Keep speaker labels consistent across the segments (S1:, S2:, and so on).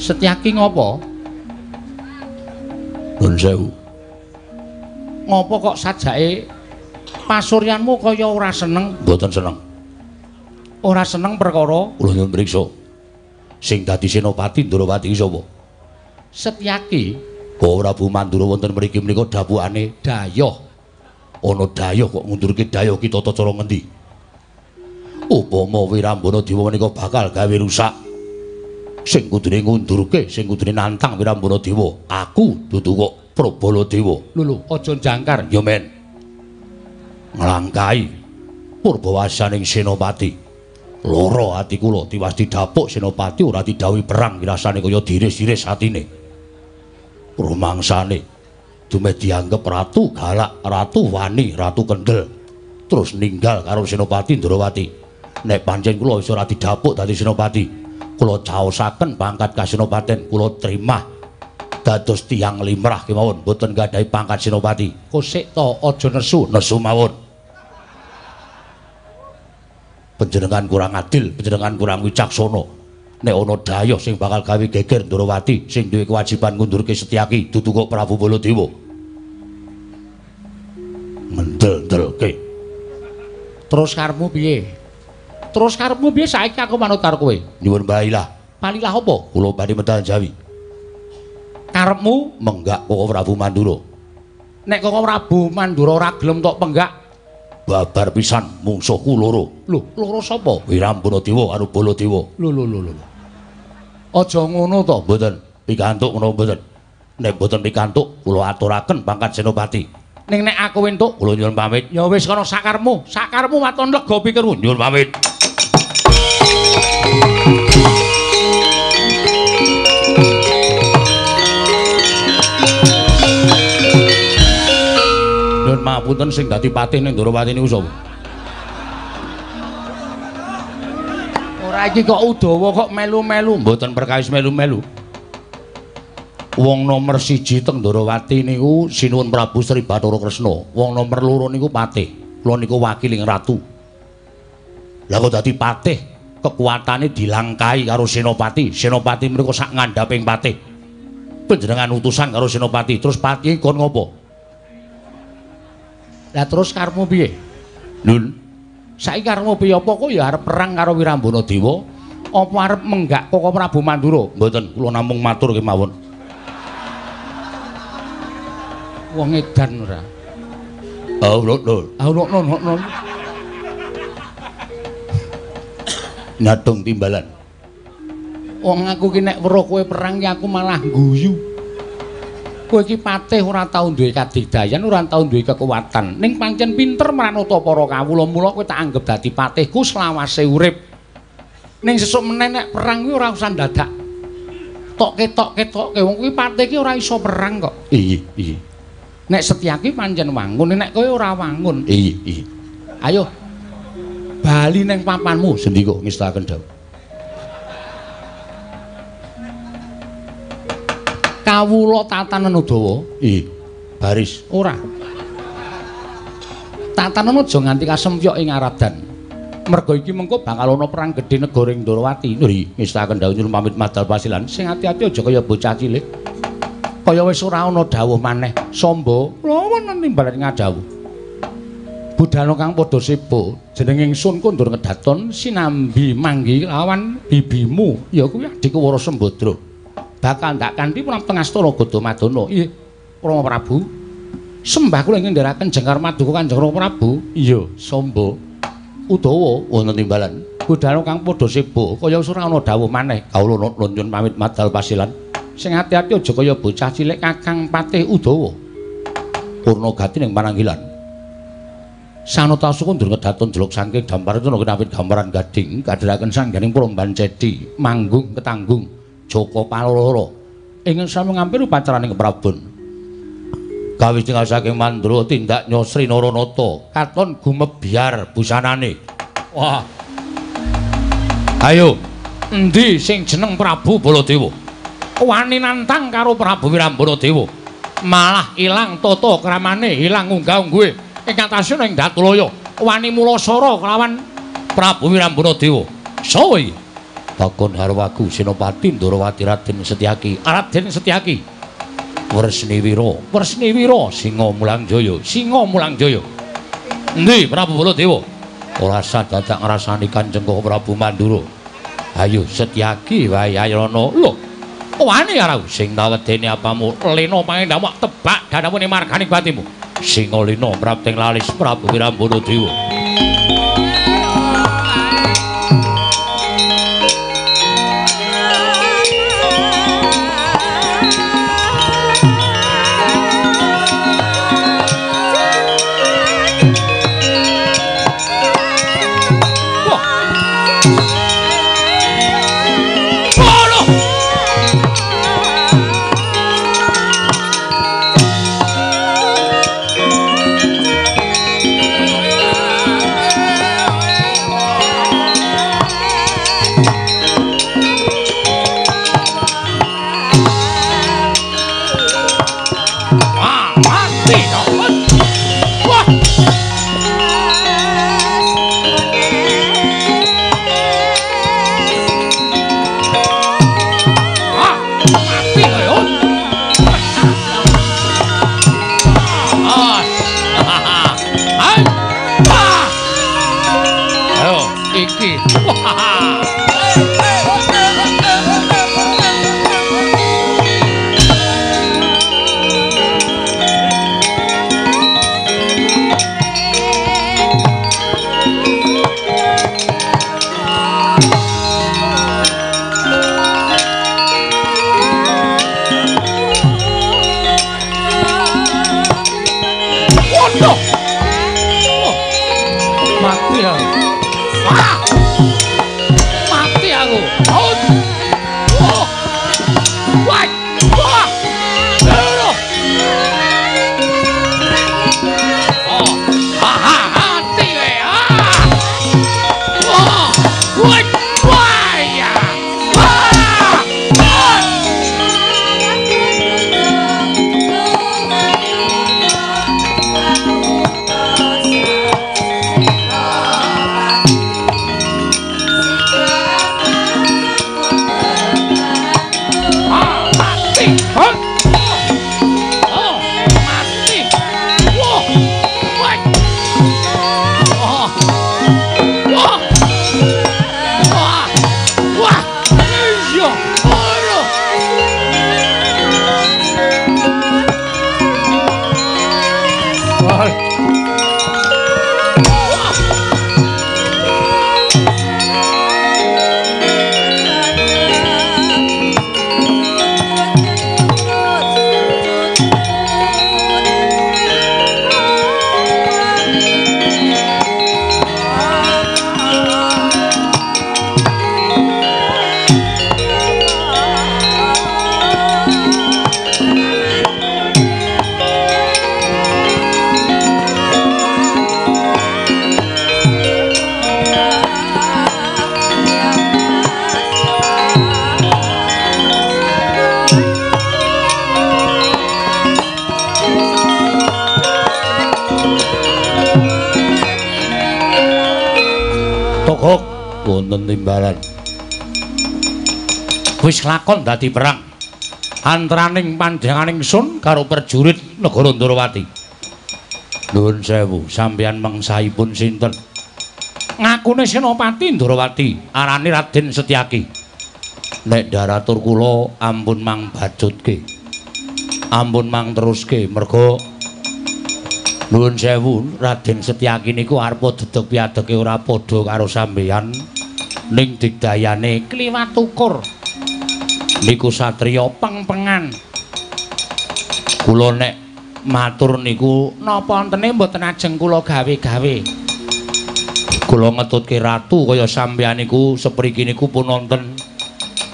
S1: Setyaki ngopo?
S2: Nuwun sewu.
S1: Ngopo kok sajake pasuryanmu kaya ora seneng?
S2: Mboten seneng.
S1: Ora seneng perkara?
S2: Kula nyuwun priksa. Sing dadi senopati Ndrawati iki sapa?
S1: Setyaki.
S2: Kok Prabu Mandura wonten mriki menika dapukane
S1: dayoh.
S2: Ana dayoh kok ngundurke dayoh ki tata cara ngendi? Upama Wirambana Dewa menika bakal gawe rusak. Sing kudune ngundurke, sing kudune nantang Wirambana Dewa, aku dudu kok Prabala Dewa.
S1: Lho lho, aja jangkar.
S2: Ya men. Nglangkahi purbawasaning senopati. Lara ati kula tiwas didapuk senopati ora didhawuhi perang rasane kaya diris-iris atine. Rumangsane dumeh dianggep ratu galak, ratu wani, ratu kendel. Terus ninggal karo Senopati Ndrawati. Nek pancen kula wis ora didapuk dadi senopati, kula caosaken pangkat kasenopaten, kula trimah dados tiyang limrah kemawon, mboten gadhahi pangkat senopati.
S1: Kosik to, aja nesu.
S2: Nesu mawon. Panjenengan kurang adil, panjenengan kurang wicaksana. Nek ana dayoh sing bakal gawe geger Ndrawati, sing duwe kewajiban ngundurke Setyaki dudu kok Prabu Baladewa. Mendel-ndelke.
S1: Terus karepmu piye? Terus karepmu piye saiki aku manut karo kowe?
S2: Nyuwun balilah.
S1: Balilah apa?
S2: Kula badhe medal Jawi.
S1: Karepmu
S2: menggak Koko Prabu Mandura.
S1: Nek Koko Prabu Mandura ora gelem tok penggak,
S2: babar pisan mungsuhku loro.
S1: Lho, loro sapa?
S2: Wirambana Dewa karo Baladewa.
S1: Lho lho lho lho. Aja ngono to.
S2: Mboten pikantuk ngono mboten. Nek mboten pikantuk kula aturaken pangkat senopati.
S1: Ning nek aku entuk
S2: kula nyuwun pamit.
S1: Ya wis kono sakarepmu. Sakarepmu waton lega pikirmu.
S2: Nyuwun pamit. Nyuwun mapunten sing dadi patih ning Ndrawati niku sapa?
S1: Ora iki kok Udawa kok melu-melu.
S2: Mboten perkawis melu-melu. Wong nomer 1 teng Ndrawati niku Sinuwun Prabu Sri Bathara Kresna. Wong nomer 2 niku patih. Kula niku wakiling ratu. Lah kok dadi patih kekuatane dilangkahi karo senopati. Senopati mriku sak ngandhaping patih. Panjenengan utusan karo senopati, terus patih kon ngopo?
S1: Lah terus karepmu piye?
S2: Lho,
S1: saiki karepmu piye? Apa kowe ya arep perang karo Wirambana Dewa? Apa arep menggak Koko Prabu Mandura?
S2: Mboten, kula namung matur kemawon.
S1: Wong edan ora.
S2: Oh, lho, lho.
S1: Ah, lho, lho, lho.
S2: Nyadong timbalan.
S1: Wong aku ki nek weruh kowe perang ki aku malah guyu. Kowe iki patih ora tau duwe kadigdayan, ora tau duwe kekuatan. Ning pancen pinter mranata para kawula, mula kowe tak anggep dadi patihku selawase urip. Ning sesuk meneh nek perang kuwi ora usah ndadak. Tok ketok-ketokke wong kuwi patih ki ora iso perang kok.
S2: Iya, iya.
S1: Nek Setyaki pancen wangun, nek kowe ora wangun.
S2: Iya, iya.
S1: Ayo bali ning papanmu.
S2: Sendika ngestakaken dawuh.
S1: Kawula tatanen Udawa.
S2: Iya, baris.
S1: Ora. Tatanen aja nganti kasempyok ing Aradan. Merga iki mengko bakal ana perang gedhe negara ing Ndrawati.
S2: Lho, ngestakaken dawuh nyuwun pamit madal pasilan.
S1: Sing ati-ati aja kaya bocah cilik. Kaya wis ora ana dawuh maneh. Samba, lawan timbalan ngadhawuh. Budhana kang padha seba, jenenge ingsun kondur kedaton sinambi manggi lawan bibimu. Ya kuwi adikku Wara Sembadra. Bakal ndak kanthi punapa tengastana Gadamadana. Iya, Rama Prabu. Sembah kula ingkang ndherekaken jengkar maduka Kanjeng Rama Prabu. Iya, Samba.
S2: Udawa wonten timbalan.
S1: Budhana kang padha seba, kaya wis ora ana dawuh maneh.
S2: Kawula nyuwun pamit madal pasilan.
S1: Sing ati-ati aja kaya bocah cilik Kakang Patih Udawa.
S2: Purna gati ning pananggilan. Sanata suku ndur kedaton jeluk saking dampar itu kinawit gambaran gading kadheraken sangganing Promban Cedi manggung ketanggung Joko Paloro ingkang sami ngampir upacaraning keprabon. Kawis tinggal saking Mandra tindak Nyosri Naranata katon gumebyar busanane.
S1: Wah. Ayo, endi sing jeneng Prabu Baladewa? Wani nantang karo Prabu Wirambana Dewa. Malah ilang tata kramane, ilang unggah-ungguhe. Ing atase ing Datulaya wani mulasara kelawan Prabu Wirambana Dewa. Sawa iki?
S2: Bakon harwaku Senopati Ndorowati Raden Setyaki. Raden Setyaki. Wresniwira, Wresniwira Singa Mulangjaya, Singa Mulangjaya. Endi Prabu Baladewa? Ora sadadak ngrasani Kanjeng Prabu Mandura. Ayo Setyaki wae ayana. Lho, wani karo sing tawedene apamu lena pangendamu tebak danamune marganing batimu. Singa lena prapting lalis Prabu Wirambana Dewa. Timbalan wis lakon dadi perang antaraning panjenenganing sun karo prajurit negara Ndorowati. Nuwun sewu, sampeyan mengsahipun sinten? Ngakune Senopati Ndorowati arane Raden Setyaki. Nek daratur kula ampun mang bacutke, ampun mang teruske, merga nuwun sewu Raden Setyaki niku arep dedeg piadege ora padha karo sampeyan. Ning digdayane kliwat ukur niku satriya pengpengan. Kula nek matur niku napa ontene mboten ajeng kula gawe-gawe. Kula ngetutke ratu kaya sampeyan niku sepriki niku pun wonten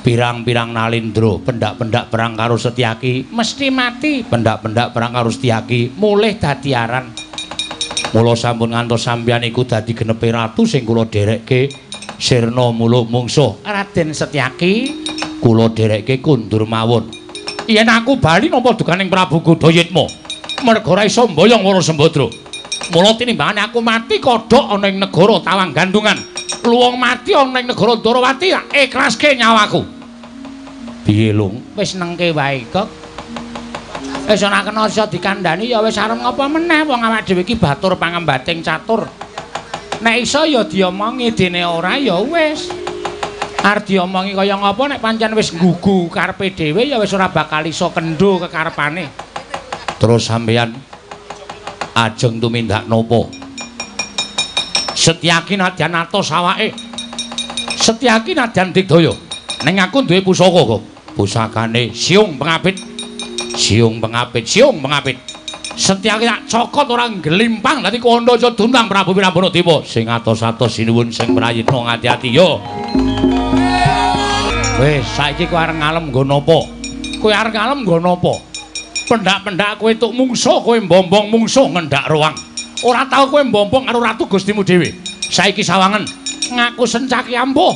S2: pirang-pirang nalindra, pendak-pendak perang karo Setyaki mesti mati, pendak-pendak perang karo Setyaki mulih dadi aran. Mula sampun ngantos sampeyan niku dadi genepe ratu sing kula dherekke sirna muluk mungsuh. Raden Setyaki kula dherekke kundur mawon. Yen aku bali napa dukaning Prabu Gudayitma, merga ora iso mboyong Wara Sembadra. Mula tinimbangane aku mati kodhok ana ing negara Tawang Gandungan.
S1: Luwung mati ana ning negara Ndorowati tak ikhlaske nyawaku. Piye, Lung? Wis nengke wae, Gok. Wis ora kena iso dikandhani ya wis arep ngapa meneh wong awak dhewe iki batur pangembating catur. Nek iso ya diomongi, dene ora ya wis. Arep diomongi kaya ngapa nek pancen wis nggugu karepe dhewe ya wis ora bakal iso kendho kekarepane. Terus sampeyan ajeng tumindak napa? Setyaki nadyan atos awake. Setyaki nadyan digdaya. Ning aku duwe pusaka kok. Pusakane Siung Pengapit. Siung Pengapit, Siung Pengapit. Setyaki tak cokot ora ngglimpang dadi kandha aja duntang Prabu Wirambana Dewa. Sing atos-atos sinuwun sing prayitna ati-ati yo. Wis saiki kowe arep ngalem nggo napa? Kowe arep ngalem nggo napa? Pendak-pendak kowe tuk mungsuh, kowe mbombong mungsuh ngendak ruang. Ora tau kowe mbombong karo Ratu Gustimu dhewe. Saiki sawangen ngaku Sencaki ampuh.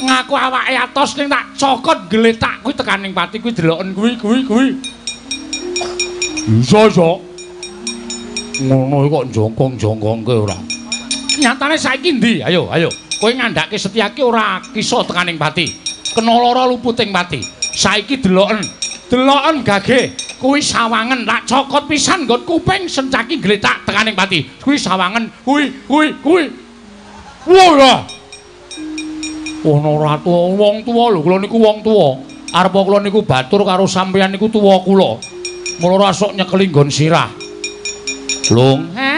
S1: Ngaku awake atos ning tak cokot gletak kuwi tekaning pati kuwi deloken kuwi kuwi kuwi. Iso iso. Ngono kok jongkong-jongkongke ora. Nyatane saiki ndi? Ayo, ayo. Kowe ngandhake Setyaki ora iso tekaning pati. Kena lara luputing pati. Saiki deloken. Deloken gage. Kuwi sawangen tak cokot pisan nggon kuping Sencaki gletak tekaning pati. Kuwi sawangen, kuwi kuwi kuwi. Wah. Ana ratu wong tuwa lho, kula niku wong tuwa. Arep kula niku batur karo sampeyan niku tuwa kula. Mula ora sok nyekeli nggon sirah. Lung, he?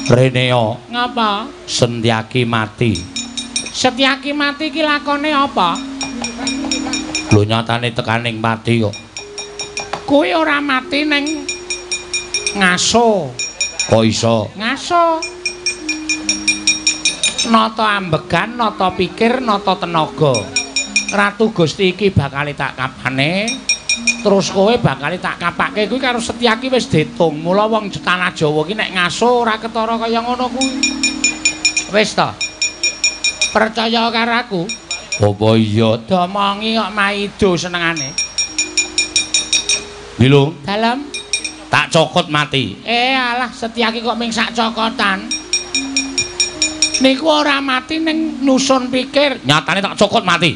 S1: Reneo, ngapa? Setyaki mati. Setyaki mati ki lakone apa? Lho nyatane tekaning pati kok. Kuwi ora mati ning ngaso. Kok iso? Ngaso. Nata ambegan, nata pikir, nata tenaga. Ratu Gusti iki bakal tak kapane, terus kowe bakal tak kapake kuwi karo Setyaki wis ditung. Mula wong tanah Jawa ki nek ngaso ora ketara kaya ngono kuwi. Wis ta? Percaya karo aku? Apa iya? Domongi kok maido senengane. Bilung, dalem tak cokot mati. Eh alah Setyaki kok ming sak cokotan. Niku ora mati ning nusun pikir, nyatane tak cokot mati.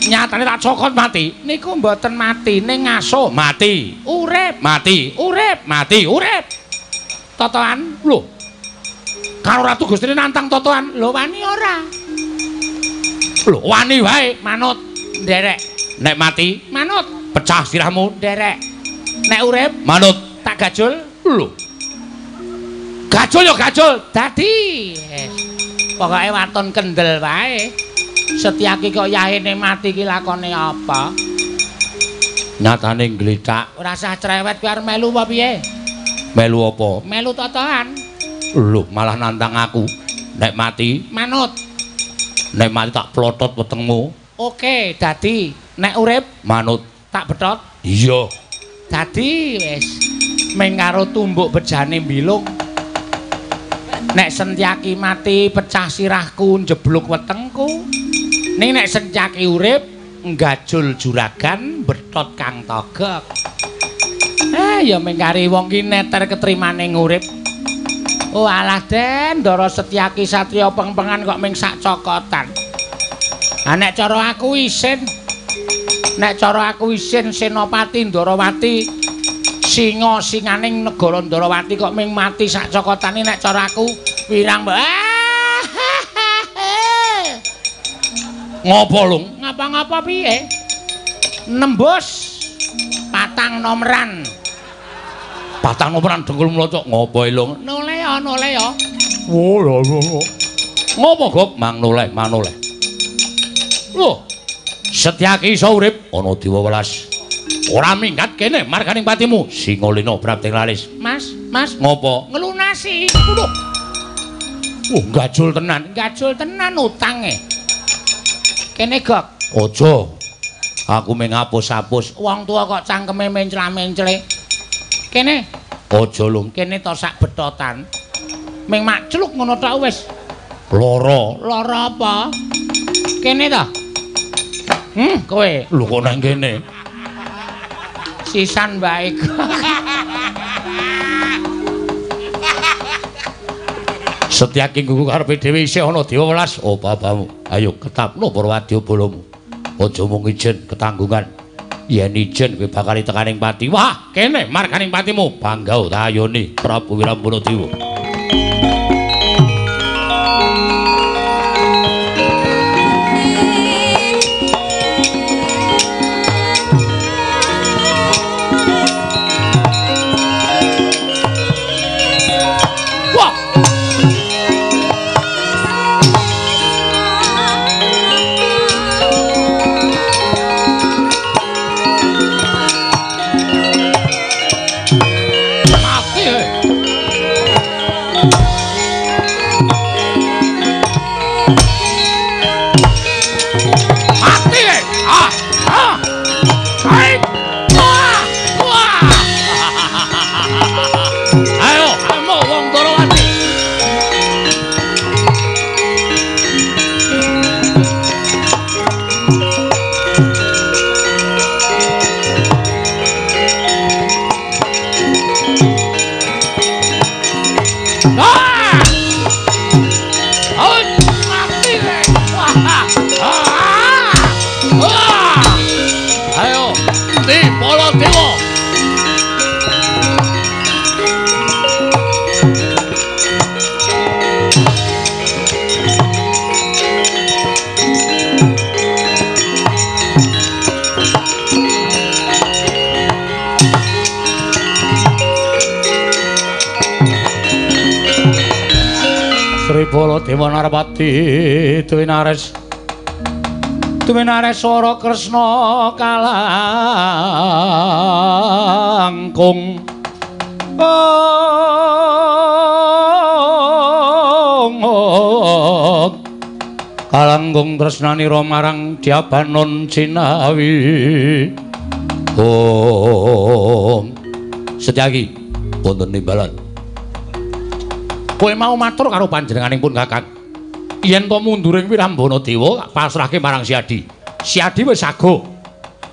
S1: Nyatane tak cokot mati. Niku mboten mati ning ngaso, mati. Urip, mati, urip, mati, urip. Totoan, lho. Karo Ratu Gustine nantang totoan, lho wani ora? Lho wani wae, manut, nderek. Nek mati, manut. Pecah sirahmu, nderek. Nek urip, manut. Tak gajul, lho. Gajul ya gajul, dadi. Pokoke waton kendel wae. Setyaki kok yahene mati ki lakone apa? Nyatane nglethak. Ora usah cerewet kowe arep melu apa piye? Melu apa? Melu totoan. Lho, malah nantang aku. Nek mati, manut. Nek mati tak plotot wetengmu. Oke, dadi. Nek urip, manut. Tak betot? Iya. Dadi wis. Ming karo tumbuk bejane mbilung. Nek Setyaki mati pecah sirahku njeblug wetengku. Ning nek Setyaki urip nggajul juragan betot Kang Togok. Eh ya mengkari wong ki neter ketrimane ngurip. Oh alah Den, Ndara Setyaki satriya pengpengan kok ming sak cokotan. Ha nek cara aku isin. Nek cara aku isin Senopati Ndarawati singa singaning negara Ndarawati kok ming mati sak cokotane nek cara aku wirang. Ngopo Lung? Ngapa-ngapa piye? Nembus patang nomeran. Patang nomeran dengkul mlocok ngopo Lung? Noleh ya, noleh ya. Oh lho lho. Ngopo Gop? Mang noleh, mang noleh. Lho, Setyaki iso urip ana dewa welas. Ora minggat kene marganing patimu. Singalena prapting lalis. Mas, Mas, ngopo? Ngelunasi. Lho. Oh, gajul tenan. Gajul tenan utange. Kene Gok. Aja. Aku mung ngapus-apus. Wong tuwa kok cangkeme mencla-mencle. Kene. Aja Lung. Kene to sak betotan. Ming makcluk ngono tok wis. Lara. Lara apa? Kene to? Kowe. Lho kok nang kene? Sisan wae.
S2: Setyaki nggugu karepe dhewe isih ana dewa welas. Oh babamu, ayo ketapno para wadya balamu. Aja mung ijen ketanggungan. Yen ijen kowe bakal tekaning pati. Wah, kene marganing patimu. Bangga tayone Prabu Wirambana Dewa. Dewa Narpati Dwinares Dwinares swara Kresna kalangkung kalangkung tresnanira marang Dyabanon Cinawi. Om Setyaki wonten timbalan. Kowe mau matur karo panjenenganing pun Kakang. Yen to munduring Wirambana Dewa pasrahke marang Siadi. Siadi wis sago.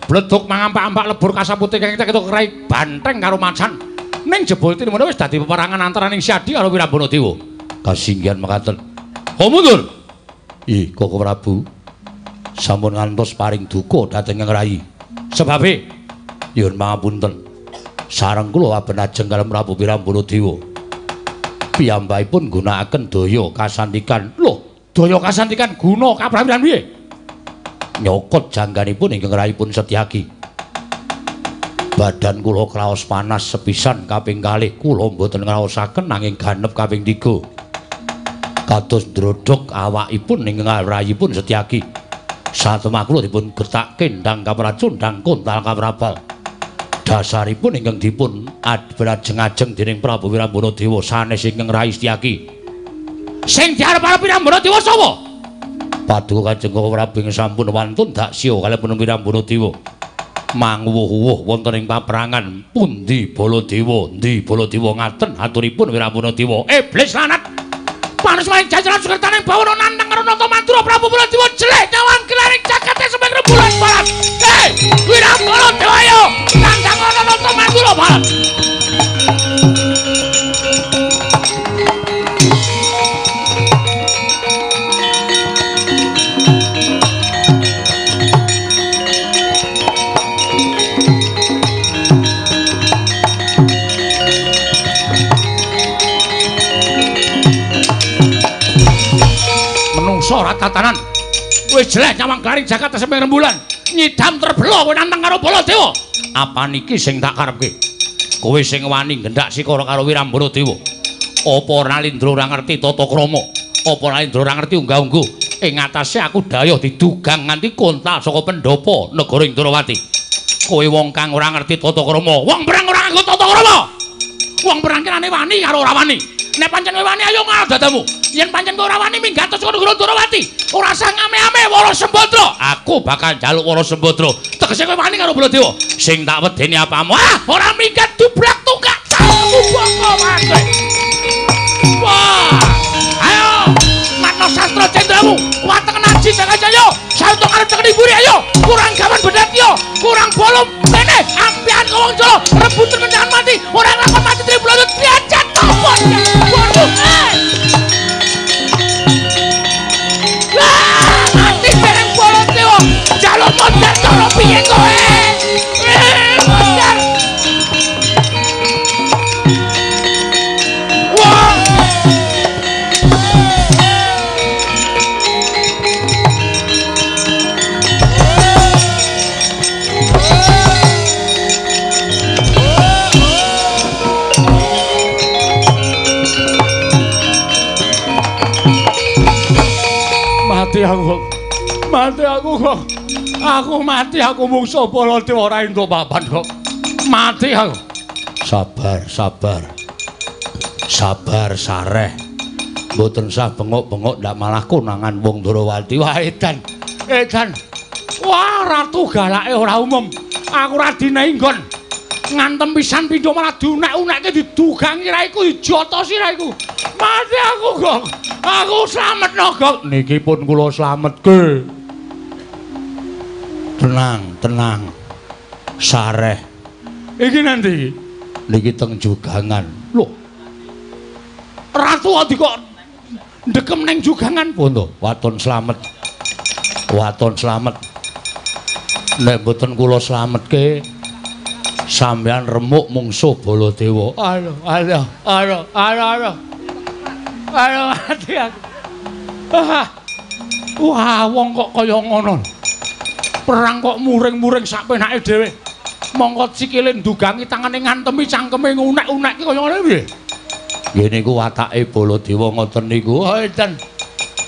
S2: Bleduk mangampak-ampak lebur kasapute kang ketok rai banteng karo macan. Ning jebul tinimune wis dadi peperangan antaraning Siadi karo Wirambana Dewa. Kasinggihan mekaten. Oh mundur. Ih, Koko Prabu. Sampun ngantos paring duka dhateng Rai. Sebabe nyuwun pangapunten. Sareng kula aben ajeng kalem Prabu Wirambana Dewa. Piyambakipun nggunakaken daya kasantikan. Lho, daya kasantikan guna kaprawiran piye? Nyokot jangganipun ingkang raipun Setyaki. Badan kula kraos panas sepisan kaping kalih kula mboten ngraosaken nanging ganep kaping 3. Kados ndrodhog awakipun ingkang rayipun Setyaki. Satemah kula dipun gertakke ndang kapracundang kontal kaprabal. Dasaripun ingkang dipun adbrajeng-ajeng dening Prabu Wirambana Dewa sanes ingkang Rai Setyaki. Sing diarep-arep Wirambana Dewa sapa? Paduka Kanjeng Prabu ingkang sampun wantun daksya kaliyan Wirambana Dewa. Manguwuh-wuh wonten ing paperangan pundi Baladewa, endi Baladewa ngaten aturipun Wirambana Dewa. Iblis lanat. Panus maring jajaran sukertaning bawana nantang karo Nata Madura Prabu Baladewa jeleh nyawang gelaring jagate semeng rembulan barat. Hei, Wirambana Dewa ayo nantang ana Nata Madura barat. Ora tatanan. Wis jeleh nyawang garing jagat semeng rembulan. Nyidam terbela kowe nantang karo Baladewa. Apa niki sing tak karepke? Kowe sing wani nggendak sikara karo Wirambana Dewa. Apa Nalindra ora ngerti tata krama? Apa Nalindra ora ngerti unggah-ungguh? Ing atase aku dayuh didugang nganti kontal saka pendhapa negara Indrawati. Kowe wong kang ora ngerti tata krama, wong perang ora nganggo tata krama. Wong perang kirane wani karo ora wani. Nek pancen kowe wani ayo ngal dadamu. Yen pancen kowe ora wani minggat saka negara Ndrawati. Ora usah ngame-ame Wara Sembadra. Aku bakal njaluk Wara Sembadra. Tegese kowe wani karo Baladewa. Sing tak wedeni apamu? Ah, ora minggat dubrak tunggak cangkemmu boko mate. Wah. Ayo, matno sastra cendramu. Wateng naji Jaya. Sauto karep cekeni mburi ayo. Kurang gawan bedhatya, kurang bolom kene ampian wong Jawa rebutan kencangan mati. Ora lakon mati tribulana diajat topo. Waduh.
S1: Mati aku. Mati aku kok. Aku mati aku mungsuh Baladewa ora entuk papan kok. Mati aku. Sabar, sabar. Sabar sareh. Mboten sah bengok-bengok ndak malah konangan wong Ndrawati. Wah edan. Edan. Wah ratu galake ora umum. Aku ora dinehi nggon. Ngantem pisan pindho malah diunek-unekke didugangi raiku dijotosi raiku. Mati aku kok. Aku slametno kok. Niki pun kula slametke. Tenang, tenang. Sareh. Iki nanti iki. Niki teng jugangan. Lho. Ratu adi kok ndekem ning jugangan pun to. Waton slamet. Waton slamet. Nek mboten kula slametke sampeyan remuk mungsuh Baladewa. Aduh, aduh, aduh, aduh, aduh. Aduh, mati aku. Wah, wong kok kaya ngono. Perang kok muring-muring sak penake dhewe. Mongko sikile ndugangi tangane ngantemi cangkeme ngunek-unekke kaya ngene piye? Nggih niku watake Baladewa ngoten niku. Oh, edan.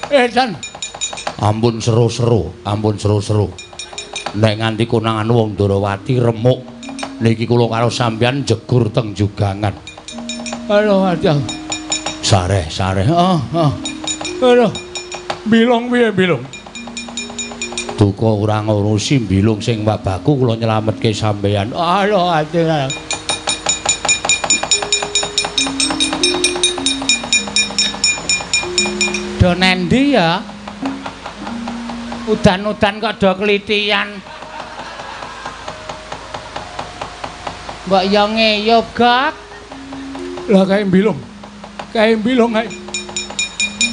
S1: Edan. Ampun seru-seru, ampun seru-seru. Nek nganti konangan wong Ndrawati remuk niki kula karo sampeyan jegur teng jugangan. Aduh, aduh. Sareh, sareh. Oh, oh. Aduh. Bilung piye bilung? Duka ora ngurusi bilung sing babaku kula nyelametke sampeyan. Aduh, aduh.
S3: Do nendi ya? Udan-udan kok do klitian. Mbok yo ngeyop, Gok.
S1: Lah kae mbilung. Kae mbilung kae.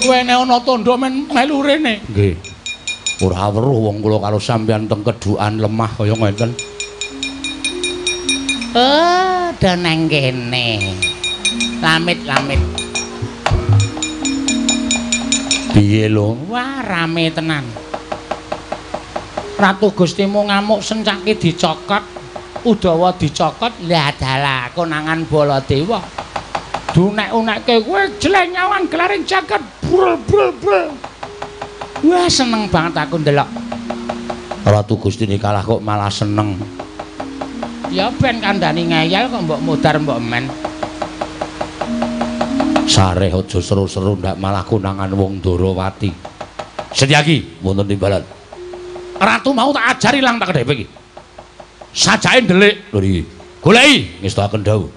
S1: Wene ana tandha men melu rene. Nggih. Ora weruh wong kula karo sampeyan teng kedhukan lemah kaya ngeten.
S3: Oh, do nang kene. Lamit-lamit.
S1: Piye lho?
S3: Wah, rame tenan. Ratu Gustimu ngamuk sencake dicokot, Udawa dicokot, lah dalah konangan Baladewa. Dunek-unekke kowe jeleng nyawan gelaring jagat brul brul brul. Wah, seneng banget aku ndelok.
S1: Ratu Gustine kalah kok malah seneng.
S3: Ya ben kandhani ngeyel kok mbok mudar mbok men.
S1: Sareh aja seru-seru ndak malah konangan wong Ndrawati. Setyaki wonten timbalan. Ratu mau tak ajari ilang tak kedhepe iki. Sajake ndelik lho iki. Goleki ngestakaken dawuh.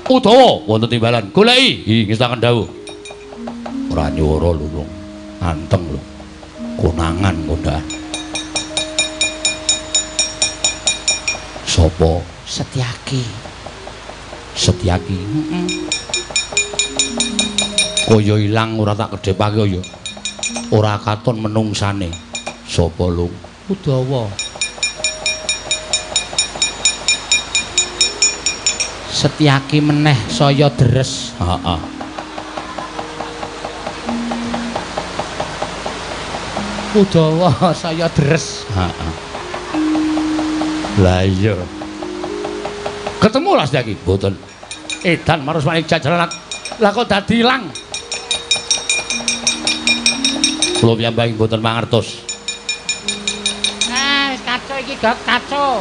S1: Udawa wonten timbalan. Goleki ngestakaken dawuh. Ora nyuwara lho wong. Anteng lho. Konangan kondaan. Sopo?
S3: Setyaki.
S1: Setyaki.
S3: Heeh.
S1: Kaya ilang ora tak kedhepake ya. Ora katon menungsane. Sapa lung?
S3: Udawa. Setyaki meneh saya deres.
S1: Heeh.
S3: Udawa saya deres.
S1: Heeh. Lah iya. Ketemu lah Setyaki? Mboten. Edan marus manik jajalan.
S3: Lah kok dadi ilang?
S1: Kula piyambak mboten mangertos.
S3: Nah, kacau iki gak kacau.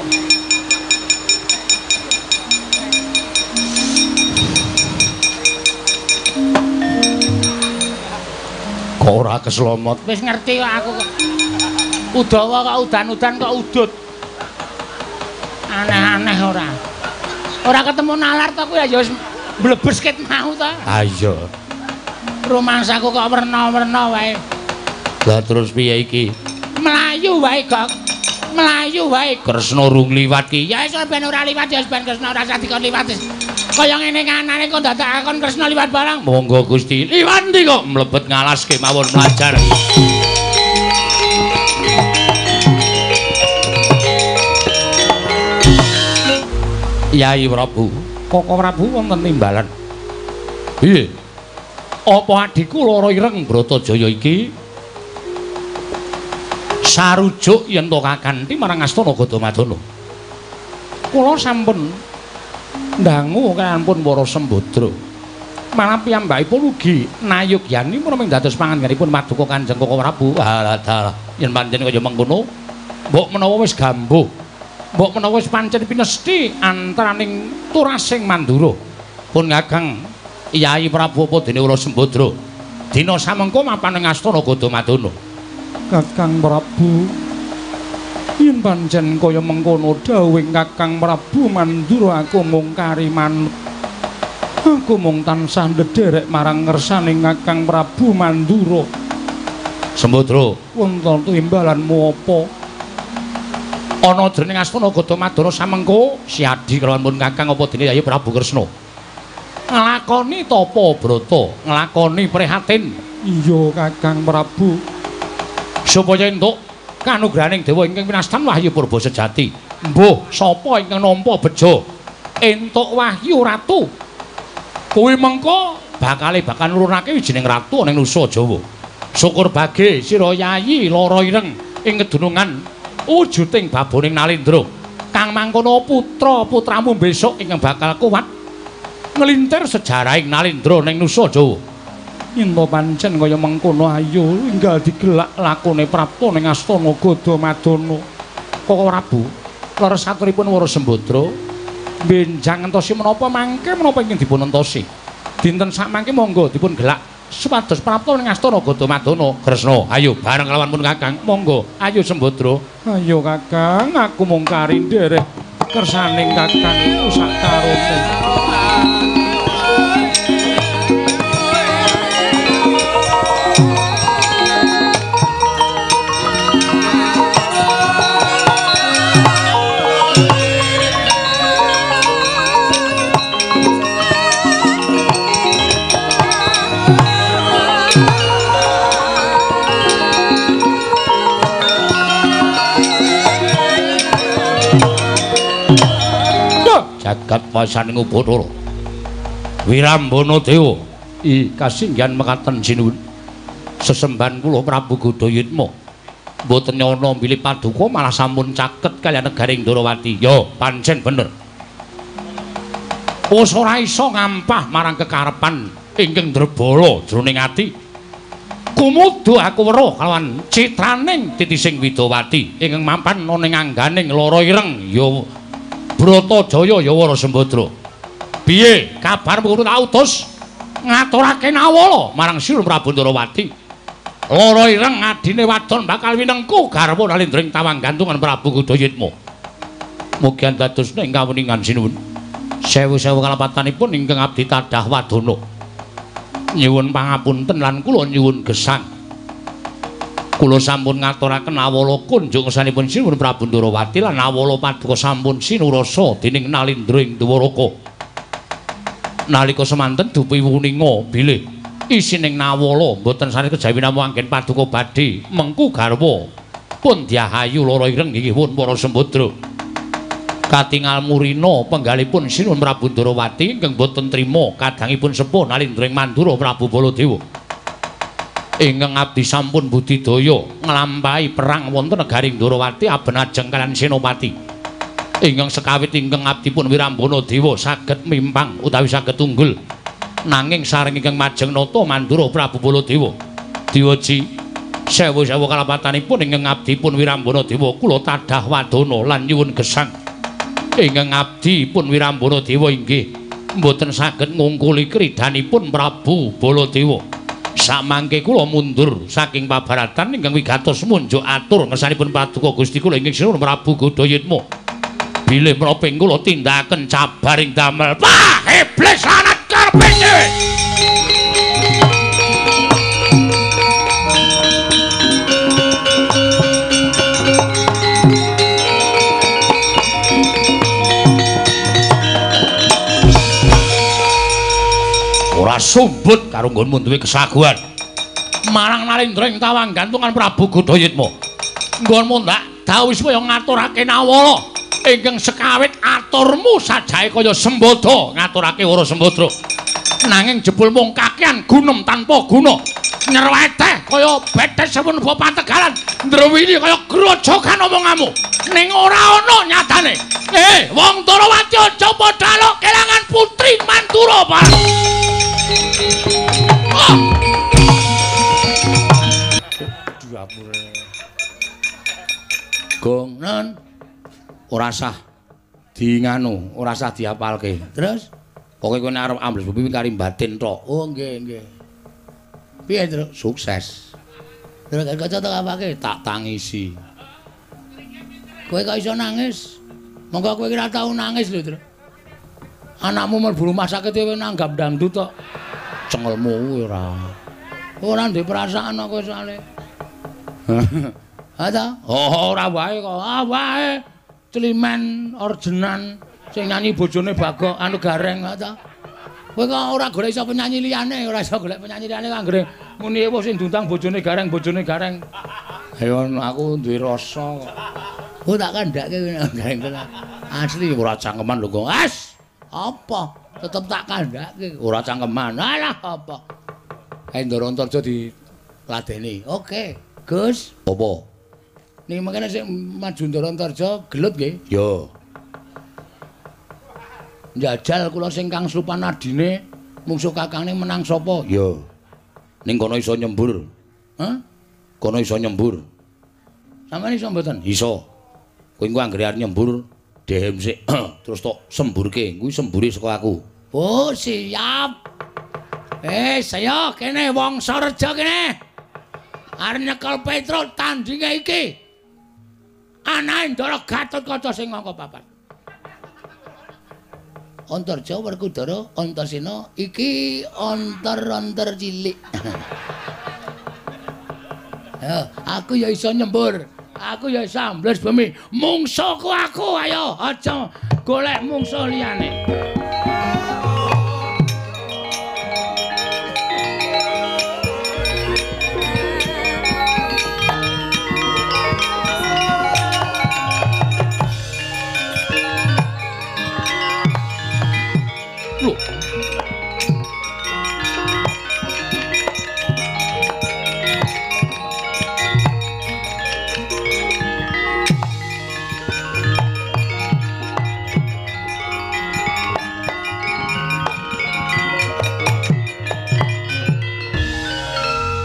S1: Kok ora keslomot?
S3: Wis ngerti kok aku kok. Udawa kok udan-udan kok udut. Aneh-aneh ora. Ora ketemu nalar to kuwi ya wis mblebes ket mau to.
S1: Ha iya.
S3: Rumangsaku kok werna-werna wae.
S1: Lah terus piye iki?
S3: Mlayu wae kok. Mlayu wae.
S1: Kresna rung liwat ki.
S3: Ya wis ben ora liwat ya ben Kresna ora usah dikon liwat wis. Kaya ngene kanane kok dadak akon Kresna liwat barang.
S1: Monggo Gusti. Liwat ndi kok mlebet ngalas kemawon mlajar. Yai Prabu, Koko Prabu wonten timbalan. Piye? Apa adhiku lara ireng Bratajaya iki? Sarujuk yen to kakanthi marang astana Gadamadana. Kula sampun ndangu kalampun para sembadra. Malah piyambakipun ugi nayugyani menapa dados pangandikanipun Paduka Kanjeng Koko Prabu. Halah, yen pancen kaya mengkono, mbok menawa wis gambuh, mbok menawa wis pancen pinesti antaraning turasing Mandura. Pun Kakang Yayi Prabu apa dene Wara Sembadra. Dina samengko mapan ing astana Gadamadana.
S3: Kakang Prabu, yen pancen kaya mengkono dawuhing Kakang Prabu Mandura, aku mung kari manut. Aku mung tansah ndederek marang ngersaning Kakang Prabu Mandura.
S1: Sembadra,
S3: wonten timbalanmu apa?
S1: Ana jroning astana Gadamadana samengko siadi kelawan pun Kakang apa dene Yayi Prabu Kresna. Nglakoni tapa brata, nglakoni prihatin.
S3: Iya Kakang Prabu.
S1: Supaya entuk kanugrahaning dewa ingkang pinastan wahyu purba sejati. Mbuh sapa ingkang nampa bejo entuk wahyu ratu. Kuwi mengko bakale bakal nurunake wijining ratu ning Nusa Jawa. Syukur bage sira Yayi Lara Ireng ing kedunungan wujuding baboning Nalendra. Kang mangkono putra-putramu besok ingkang bakal kuat nglintir sejarahing Nalendra ning Nusa Jawa.
S3: Yen to pancen kaya mengkono, ayo enggal digelak lakone prapta ning astana Gadamadana.
S1: Koko Prabu, leres aturipun Wara Sembadra, benjang entosi menapa mangke menapa ingkang dipun entosi. Dinten sakmangke monggo dipun gelak supados prapta ning astana Gadamadana. Kresna, ayo bareng kelawan pun Kakang, monggo. Ayo Sembadra.
S3: Ayo Kakang, aku mung kari nderek kersaning Kakang iku sak karone.
S1: Jagat wasaning Ubathara Wirambana Dewa i kasinggihan mekaten sinuwun. Sesembahan kula Prabu Gadayitma mboten nyana bilih paduka malah sampun caket kaliyan negaring Ndorowati. Ya pancen bener. Wis ora iso ngampah marang kekarepan ingkang ndrebala jroning ati. Kumudu aku weruh kalawan citraning titising Widawati ingkang mapan ana ing angganing Lara Ireng ya Bratajaya ya Wara Sembadra. Piye kabarmu tak utus ngaturake nawala marang Sri Prabu Ndorowati. Lara Ireng adine wadon bakal winengku garwa Nalendra ing tawang gantungan Prabu Gadayitma. Mugi dadosna ing kawuningan sinuwun. Sewu-sewu kalepatanipun ingkang abdi tadah wadana. Nyuwun pangapunten lan kula nyuwun gesang. Kula sampun ngaturaken awala kunjung ngersanipun Sinuwun Prabu Ndorowati lan awala paduka sampun sinurasa dening Nalendra ing Dwaraka. Nalika semanten dupi wuninga bilih isining nawala mboten sanes kejawi namung anggen paduka badhe mengku garwa pun diahayu Lara Ireng inggih pun para Sembadra. Katingal murina penggalipun Sinuwun Prabu Ndorowati ingkang boten trima kadangipun sepuh Nalendra ing Mandura Prabu Baladewa. Ingkang abdi sampun budidaya nglampahi perang wonten negaring Ndorowati abenajeng kaliyan Senopati. Ingkang sekawit ingkang abdi pun Wirambana Dewa saged mimpang utawi saged unggul. Nanging sareng ingkang majeng nata Mandura Prabu Baladewa. Diwaji sewu-sewu kalepatanipun ingkang abdi pun Wirambana Dewa kula tadah wadana lan nyuwun gesang. Ingkang abdi pun Wirambana Dewa inggih mboten saged ngungkuli kridanipun Prabu Baladewa. Samangke kula mundur saking pabaratan ingkang wigatos munjuk atur ngersanipun paduka Gusti kula ingkang sinuwun Prabu Gadayitma. Bilih menapa ing kula tindakaken cabaring damel. Wah, iblis lanat karepe dhewe. Ora sumbut karo nggonmu duwe kesaguhan marang Nalendra ing tawang gantungan Prabu Gadayitma. Nggonmu ndak dawuh supaya ngaturake nawala ingkang sekawit aturmu sajae kaya Sembada ngaturake Wara Sembadra. Nanging jebul mung kakean gunem tanpa guna. Nyerweteh kaya betes sepun bapa Tegalan, ndrewini kaya grojogan omonganmu. Ning ora ana nyatane. Wong Ndorowati aja padha aluk kelangan putri Mandura, Pak. Dapure. Gong nen ora sah di nganu, ora sah diapalke. Terus pokoke kowe nek arep ambles bumi kari batin tok. Oh nggih, nggih. Piye, Truk? Sukses. Terus kaca tak apake? Tak tangisi. Kowe kok iso nangis? Monggo kowe ora tau nangis lho, Truk. Anakmu mlebu rumah sakit kowe nanggap dangdut tok. Cengelmu ora. Ora ndek perasaan kok kowe soalé. Ha ta? Oh, ora wae kok. Ah wae. Celimen orjenan sing nyanyi bojone Bagong anu Gareng ha ta. Kowe kok ora golek iso penyanyi liyane, ora iso golek penyanyi liyane anggere muni ewuh sing diundang bojone Gareng, bojone Gareng. Ayo aku duwe rasa kok. Oh tak kandhake Gareng tenan. Asli ora cangkeman lho kok. As! Apa? Tetep tak kandhake. Ora cangkeman. Alah apa? Kae Ndara Antarja diladeni. Oke, Gus. Apa? Niki mangkene sing maju Ndara Antarja gelut nggih? Ya. Njajal kula sing kang slupan adine mungsuh kakangne menang sapa? Ya. Ning kono iso nyembur. Hah? Kono iso nyembur. Sampeyan iso mboten? Iso. Kowe engko anggere arep nyembur dehem sik terus tok semburke. Kuwi sembure saka aku. Oh, siap. Saya kene wong Sareja kene. Arep nyekel Petruk tandinge iki. Anake Ndara Gatotkaca sing angka 4. Antarja Werkudara Antasena iki antar-antar cilik. Ya, aku ya iso nyembur. Aku ya iso ambles bumi. Mungsuhku aku, ayo aja golek mungsuh liyane. Loh.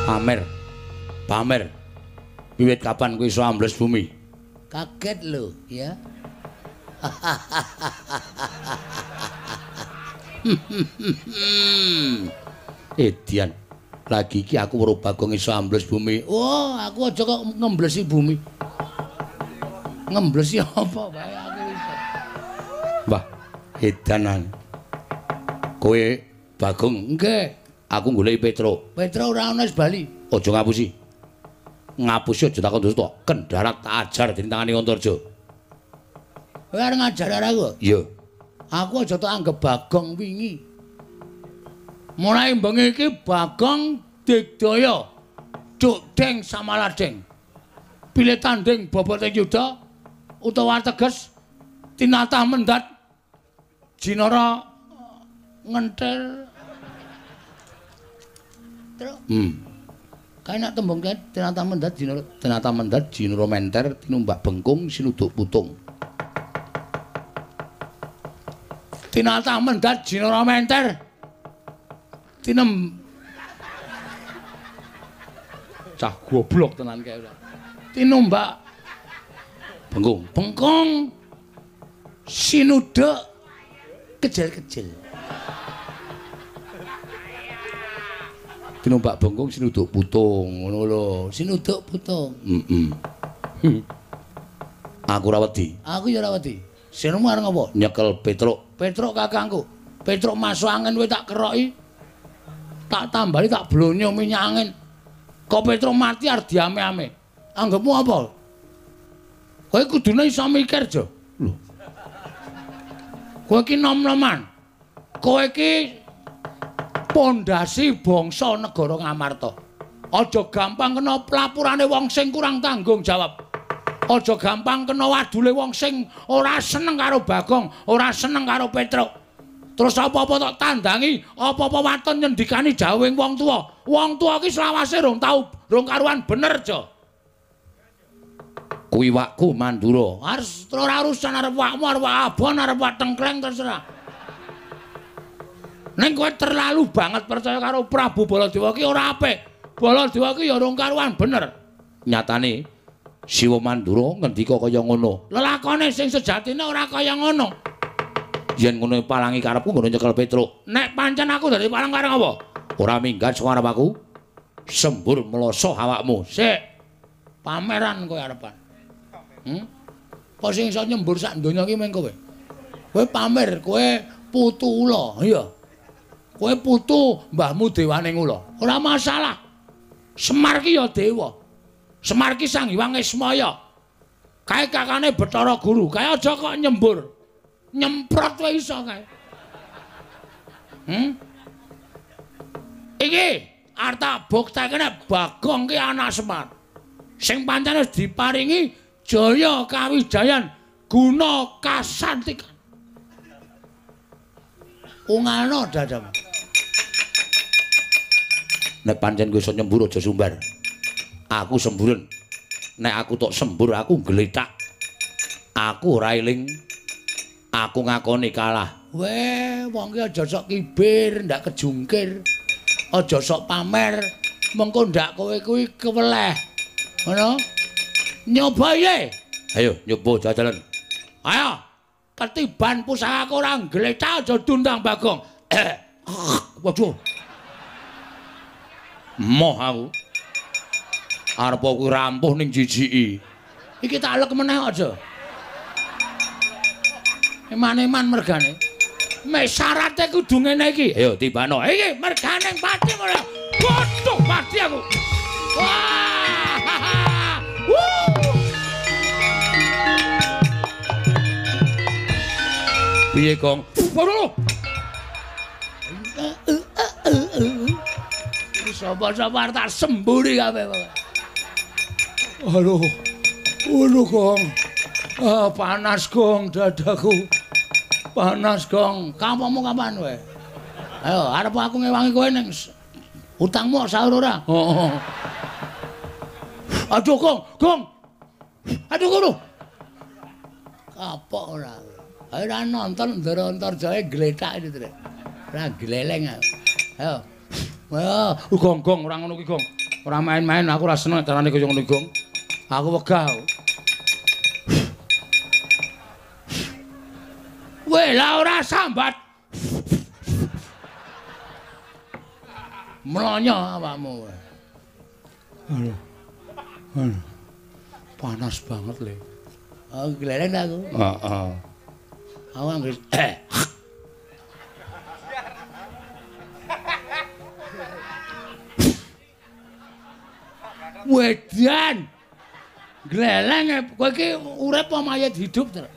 S1: Pamer. Pamer. Wiwit kapan kowe iso ambles bumi?
S3: Kaget lho, ya.
S1: Edian, lagi iki aku weruh Bagong iso ambles bumi.
S3: Oh, aku aja kok ngemblesi bumi. Ngemblesi apa wae aku iso.
S1: Wah, edanan. Kowe Bagong,
S3: nggih.
S1: Aku goleki Petruk.
S3: Petruk ora ono wis bali.
S1: Aja ngapusi. Ngapusi aja takon dosa. Kendharat tak ajar dening tangane Antarja.
S3: Kowe arep ngajar aku?
S1: Iya.
S3: Aku aja tak anggap Bagong wingi. Mulai bengi iki Bagong digdaya. Duk deng samaladeng. Pilih tanding bobote yuda utawa teges tinatah mendat jinara ngenthel. Truk. Kae nek tembung kae tinatah mendat jinara,
S1: tinatah mendat jinara menter tinumbak bengkung sinuduk putung.
S3: Tinatah mendat jinara menter tinem
S1: cah goblok tenan kae ora.
S3: Tinumbak
S1: bengkung,
S3: bengkung sinuduk kejel-kejel.
S1: Tinumbak bengkung sinuduk putung ngono lho.
S3: Sinuduk putung.
S1: Heeh. Aku ora wedi.
S3: Aku ya ora wedi. Sirmu arep ngopo?
S1: Nyekel Petruk.
S3: Petruk kakangku. Petruk masuk angin kowe tak keroki. Tak tambali tak blonyo minyak angin. Kok Petruk mati arep diame-ame. Anggepmu apa? Kowe kudune iso mikir, Jo.
S1: Lho.
S3: Kowe iki nom-noman. Kowe iki pondasi bangsa negara Ngamarta. Aja gampang kena pelapurane wong sing kurang tanggung jawab. Aja gampang kena wadule wong sing ora seneng karo Bagong, ora seneng karo Petruk. Terus apa-apa tok tandangi, apa-apa waton nyendikani jawing wong tuwa. Wong tuwa ki selawase rong tau, rong karuan bener, Jo.
S1: Kuwi wakku Mandura.
S3: Arep ora urusan arep wakmu, arep wak abon, arep wak tengkleng terserah.
S1: Ning kowe terlalu banget percaya karo Prabu Baladewa ki ora apik. Baladewa ki ya rung karuan bener.
S2: Nyatane Siwa Mandura ngendika kaya ngono.
S1: Lelakone sing sejatine ora kaya ngono.
S2: Yen ngono palangi karepku ngono nyekel Petruk.
S1: Nek pancen aku dadi palang kareng apa?
S2: Ora minggat saka arep aku. Sembur mloso awakmu.
S1: Sik. Pameran kowe arepan. Apa sing iso nyembur sak donya iki meng kowe? Kowe pamer, kowe putu ula, iya. Kowe putu mbahmu dewane ula. Ora masalah. Semar ki ya dewa. Semar ki Sang Hyang Ismaya. Kae kakane Bathara Guru. Kae aja kok nyembur. Nyemprot wae iso kae. Iki arep tak buktekne Bagong ki anak Semar. Sing pancen wis diparingi jaya kawijayan guna kasantikan. Ungalno dadamu.
S2: Nek pancen kowe iso nyembur aja sumbar. Aku semburen. Nek aku tok sembur aku gletak. Aku ora eling. Aku ngakoni kalah.
S1: Weh, wong ki aja sok kibir, ndak kejungkir. Aja sok pamer, mengko ndak kowe kuwi keweleh. Ngono? Nyoba ye.
S2: Ayo nyoba jajalan.
S1: Ayo. Ketiban pusakaku ora gletak aja dundang Bagong.
S2: Waduh. Moh aku. Arep kuwi rampuh ning jijiki.
S1: Iki tak alek meneh aja. Eman-eman mergane. Mek syarate kudu ngene iki.
S2: Ayo tibano.
S1: Iki mergane pati ora. Waduh pati aku. Wah.
S2: Piye, Gong?
S1: Waduh. Sapa-sapa tak semburi kabeh. Aduh. Aduh, Gong. Ah, panas, Gong, dadaku. Panas, Gong. Kampungmu kapan kowe? Ayo, arep aku ngewangi kowe ning utangmu sahur ora? Heeh. Aduh, Gong, Gong. Aduh, kono. Kapok ora. Ayo ora nonton Ndara Antarjaya gletak iki, Trek. Ora gleleng aku. Ayo. Wah,
S2: Gong, Gong, ora ngono kuwi, Gong. Ora main-main, aku ora seneng carane kaya ngono, Gong. Aku wegah.
S1: Weh, lah ora sambat. Mlonyo awakmu.
S2: Aduh. Aduh. Panas banget, Le.
S1: Oh, gleleng aku.
S2: Heeh.
S1: Aku anggere Wedan. Gleleng kowe iki urip apa mayit hidup, Trek?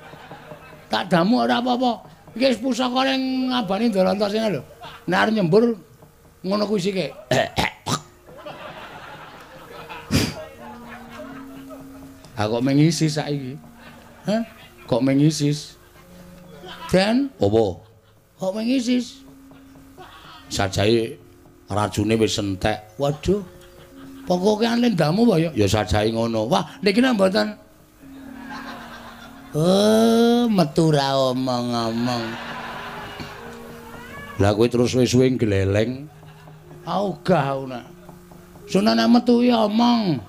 S1: Tak damu ora apa-apa. Iki wis pusaka ning ngabani Ndara Antasena lho. Nek arep nyembur ngono kuwi sike.
S2: Aku kok mengisis saiki.
S1: Hah?
S2: Kok mengisis?
S1: Den,
S2: apa?
S1: Kok mengisis?
S2: Sajae racune wis entek.
S1: Waduh. Pokoke lendamu apa ya?
S2: Ya sajae ngono.
S1: Wah, niki nek mboten. Oh, metu ra omong-omong.
S2: Lah kowe terus suwe-suwe gleleng.
S1: Ogah aku nak. Sunane metu ya omong.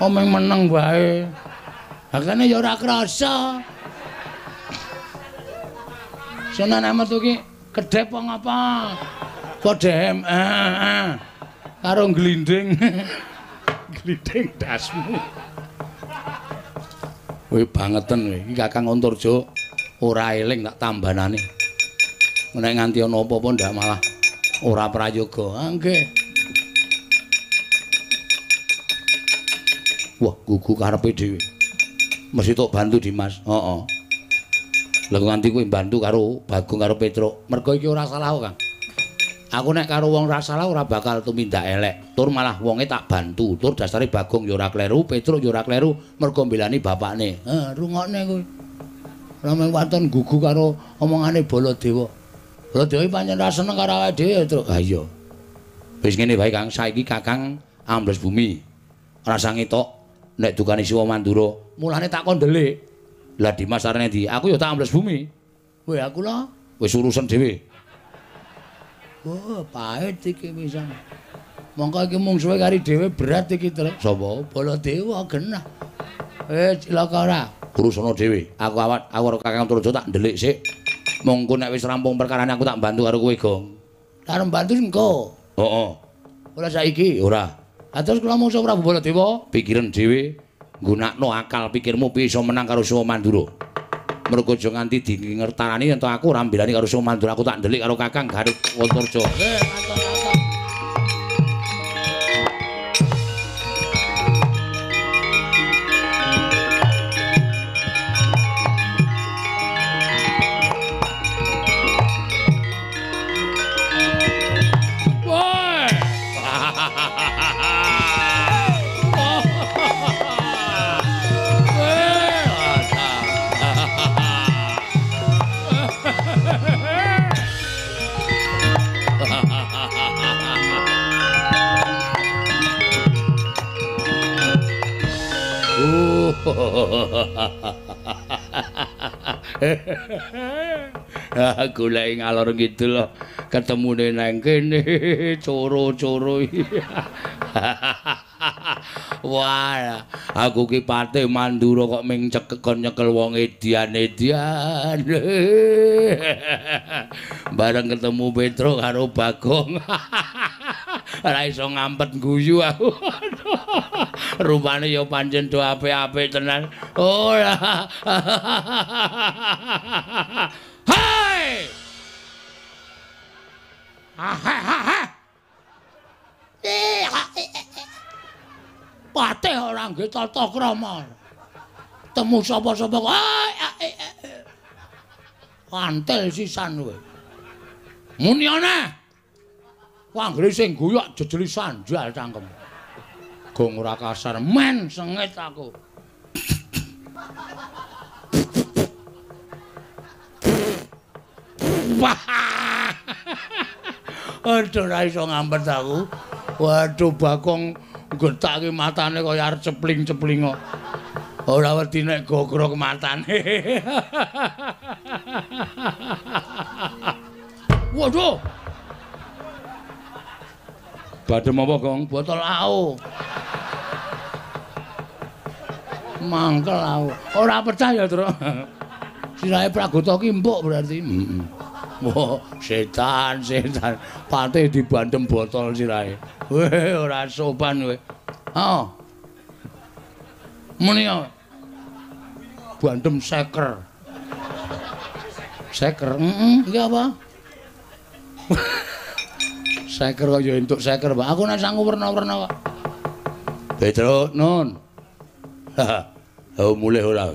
S1: Omong meneng wae. Lah kene ya ora krasa. Sunane metu ki kedhep apa ngapa? Padha karo glinding.
S2: Glinding dasmu. Kowe bangeten kowe. Iki Kakang Antarja ora eling tak tambanane. Nek nganti ana apa-apa ndak malah ora prayoga.
S1: Ah nggih.
S2: Wah, gugu karepe dhewe. Mesti tok bantu Dimas. Heeh. Lah nganti kowe bantu karo Bagong karo Petruk. Mergo iki ora salah kok, Kang. Aku nek karo wong ora salah ora bakal tumindak elek. Tur malah wonge tak bantu. Tur dasare Bagong ya ora kleru, Petruk ya ora kleru, mergo mbelani bapakne.
S1: Heh, rungokne kuwi. Ora mung waton gugu karo omongane Baladewa. Baladewa pancen ora seneng karo awake dhewe ya, Truk.
S2: Ha iya. Wis ngene wae, Kang, saiki Kakang ambles bumi. Rasa ngetok nek dukane Siwa Mandura.
S1: Mulane tak kon ndelik.
S2: Lah Dimas arene ndi? Aku ya tak ambles bumi.
S1: Weh, aku lho
S2: wis urusan dhewe.
S1: Wah, pahit iki pisan. Mongko iki mungsuhe kari dhewe berat iki, Truk. Sapa? Baladewa genah. Cilaka ora?
S2: Urusana dhewe. Aku awat aku karo Kakang Antareja tak ndelik sik. Mongko nek wis rampung perkarane aku tak bantu karo kowe, Gong.
S1: Arep bantu engko.
S2: Heeh.
S1: Ora saiki?
S2: Ora.
S1: Ha terus kula mungsuh Prabu Baladewa?
S2: Pikiran dhewe, nggunakno akal pikirmu piye iso menang karo Suma Mandura. Mergo aja nganti dingertarani yen to aku ora mbelani karo Suma Mandura, aku tak ndelik karo Kakang Garut Antareja.
S1: Nggih,
S2: Goleki ngalor ngidul ketemune nang kene coro-coro. Wah, aku ki Patih Mandura kok ming cekekon nyekel wong edian-edian. Bareng ketemu Petro karo Bagong. Ora iso ngampet guyu aku. Rupane ya pancen do apik-apik tenan. Ora. Hai.
S1: Patih ora nggih tata krama. Temu sapa-sapa kok. Kantel sisan kowe. Muni ana. Anggere sing guyu jejeli sandal cangkem. Gong ora kasar men sengit aku. Wah. Aduh ora iso ngampet aku. Waduh Bagong gethake matane kaya arep cepling-cepling kok. Ora wedi nek gogrok matane. Waduh.
S2: Badhe apa, Gong?
S1: Botol AO. Mangkel aku. Ora percaya, Truk. Sirahe Pragota ki empuk berarti.
S2: Heeh.
S1: Wah, setan, setan. Patih dibandem botol sirahe. Weh, ora sopan kowe. Heeh. Muni ya. Bandem seker. Seker, heeh, iki apa? Seker kok ya entuk seker, Pak. Aku nek sangu werna-werna kok.
S2: Petro, nun. Oh, mulih ora.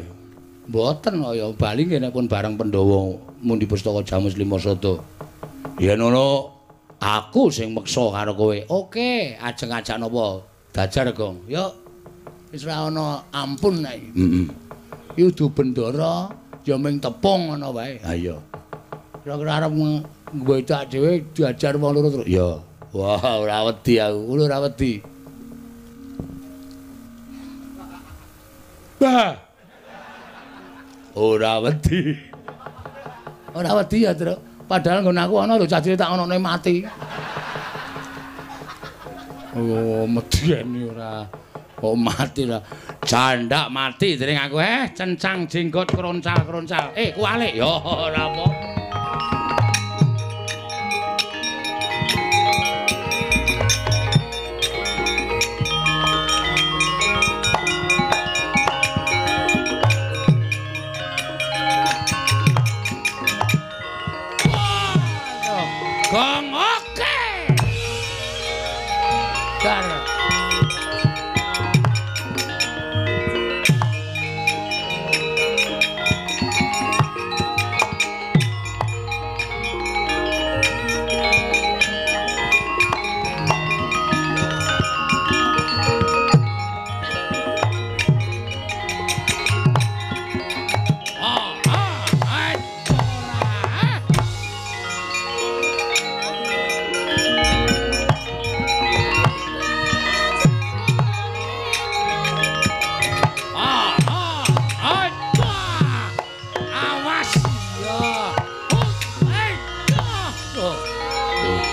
S1: Mboten kok ya bali nggih nek pun bareng Pandhawa mundi pustaka Jamus Lima Sada.
S2: Yen ngono aku sing meksa karo kowe.
S1: Oke, ajeng ajak napa? Dajar, Gong. Yuk. Wis ora ana ampun nek iki.
S2: Heeh.
S1: Iki udu bendara ya ming tepung ngono wae.
S2: Ha iya.
S1: Kira-kira arep ngwedak dhewe diajar wong loro terus.
S2: Ya. Wah, ora wedi aku.
S1: Kulo ora wedi. Bah.
S2: Ora wedi.
S1: Ora wedi ya, Truk. Padahal nggon aku ana lho cah cilik tak onone mati. Oh, medeni ora. Oh, mati lah.
S2: Jandak mati dening aku cencang jenggot kroncal-kroncal. Kualik. Ya ora apa.
S1: Gong oke. Dar.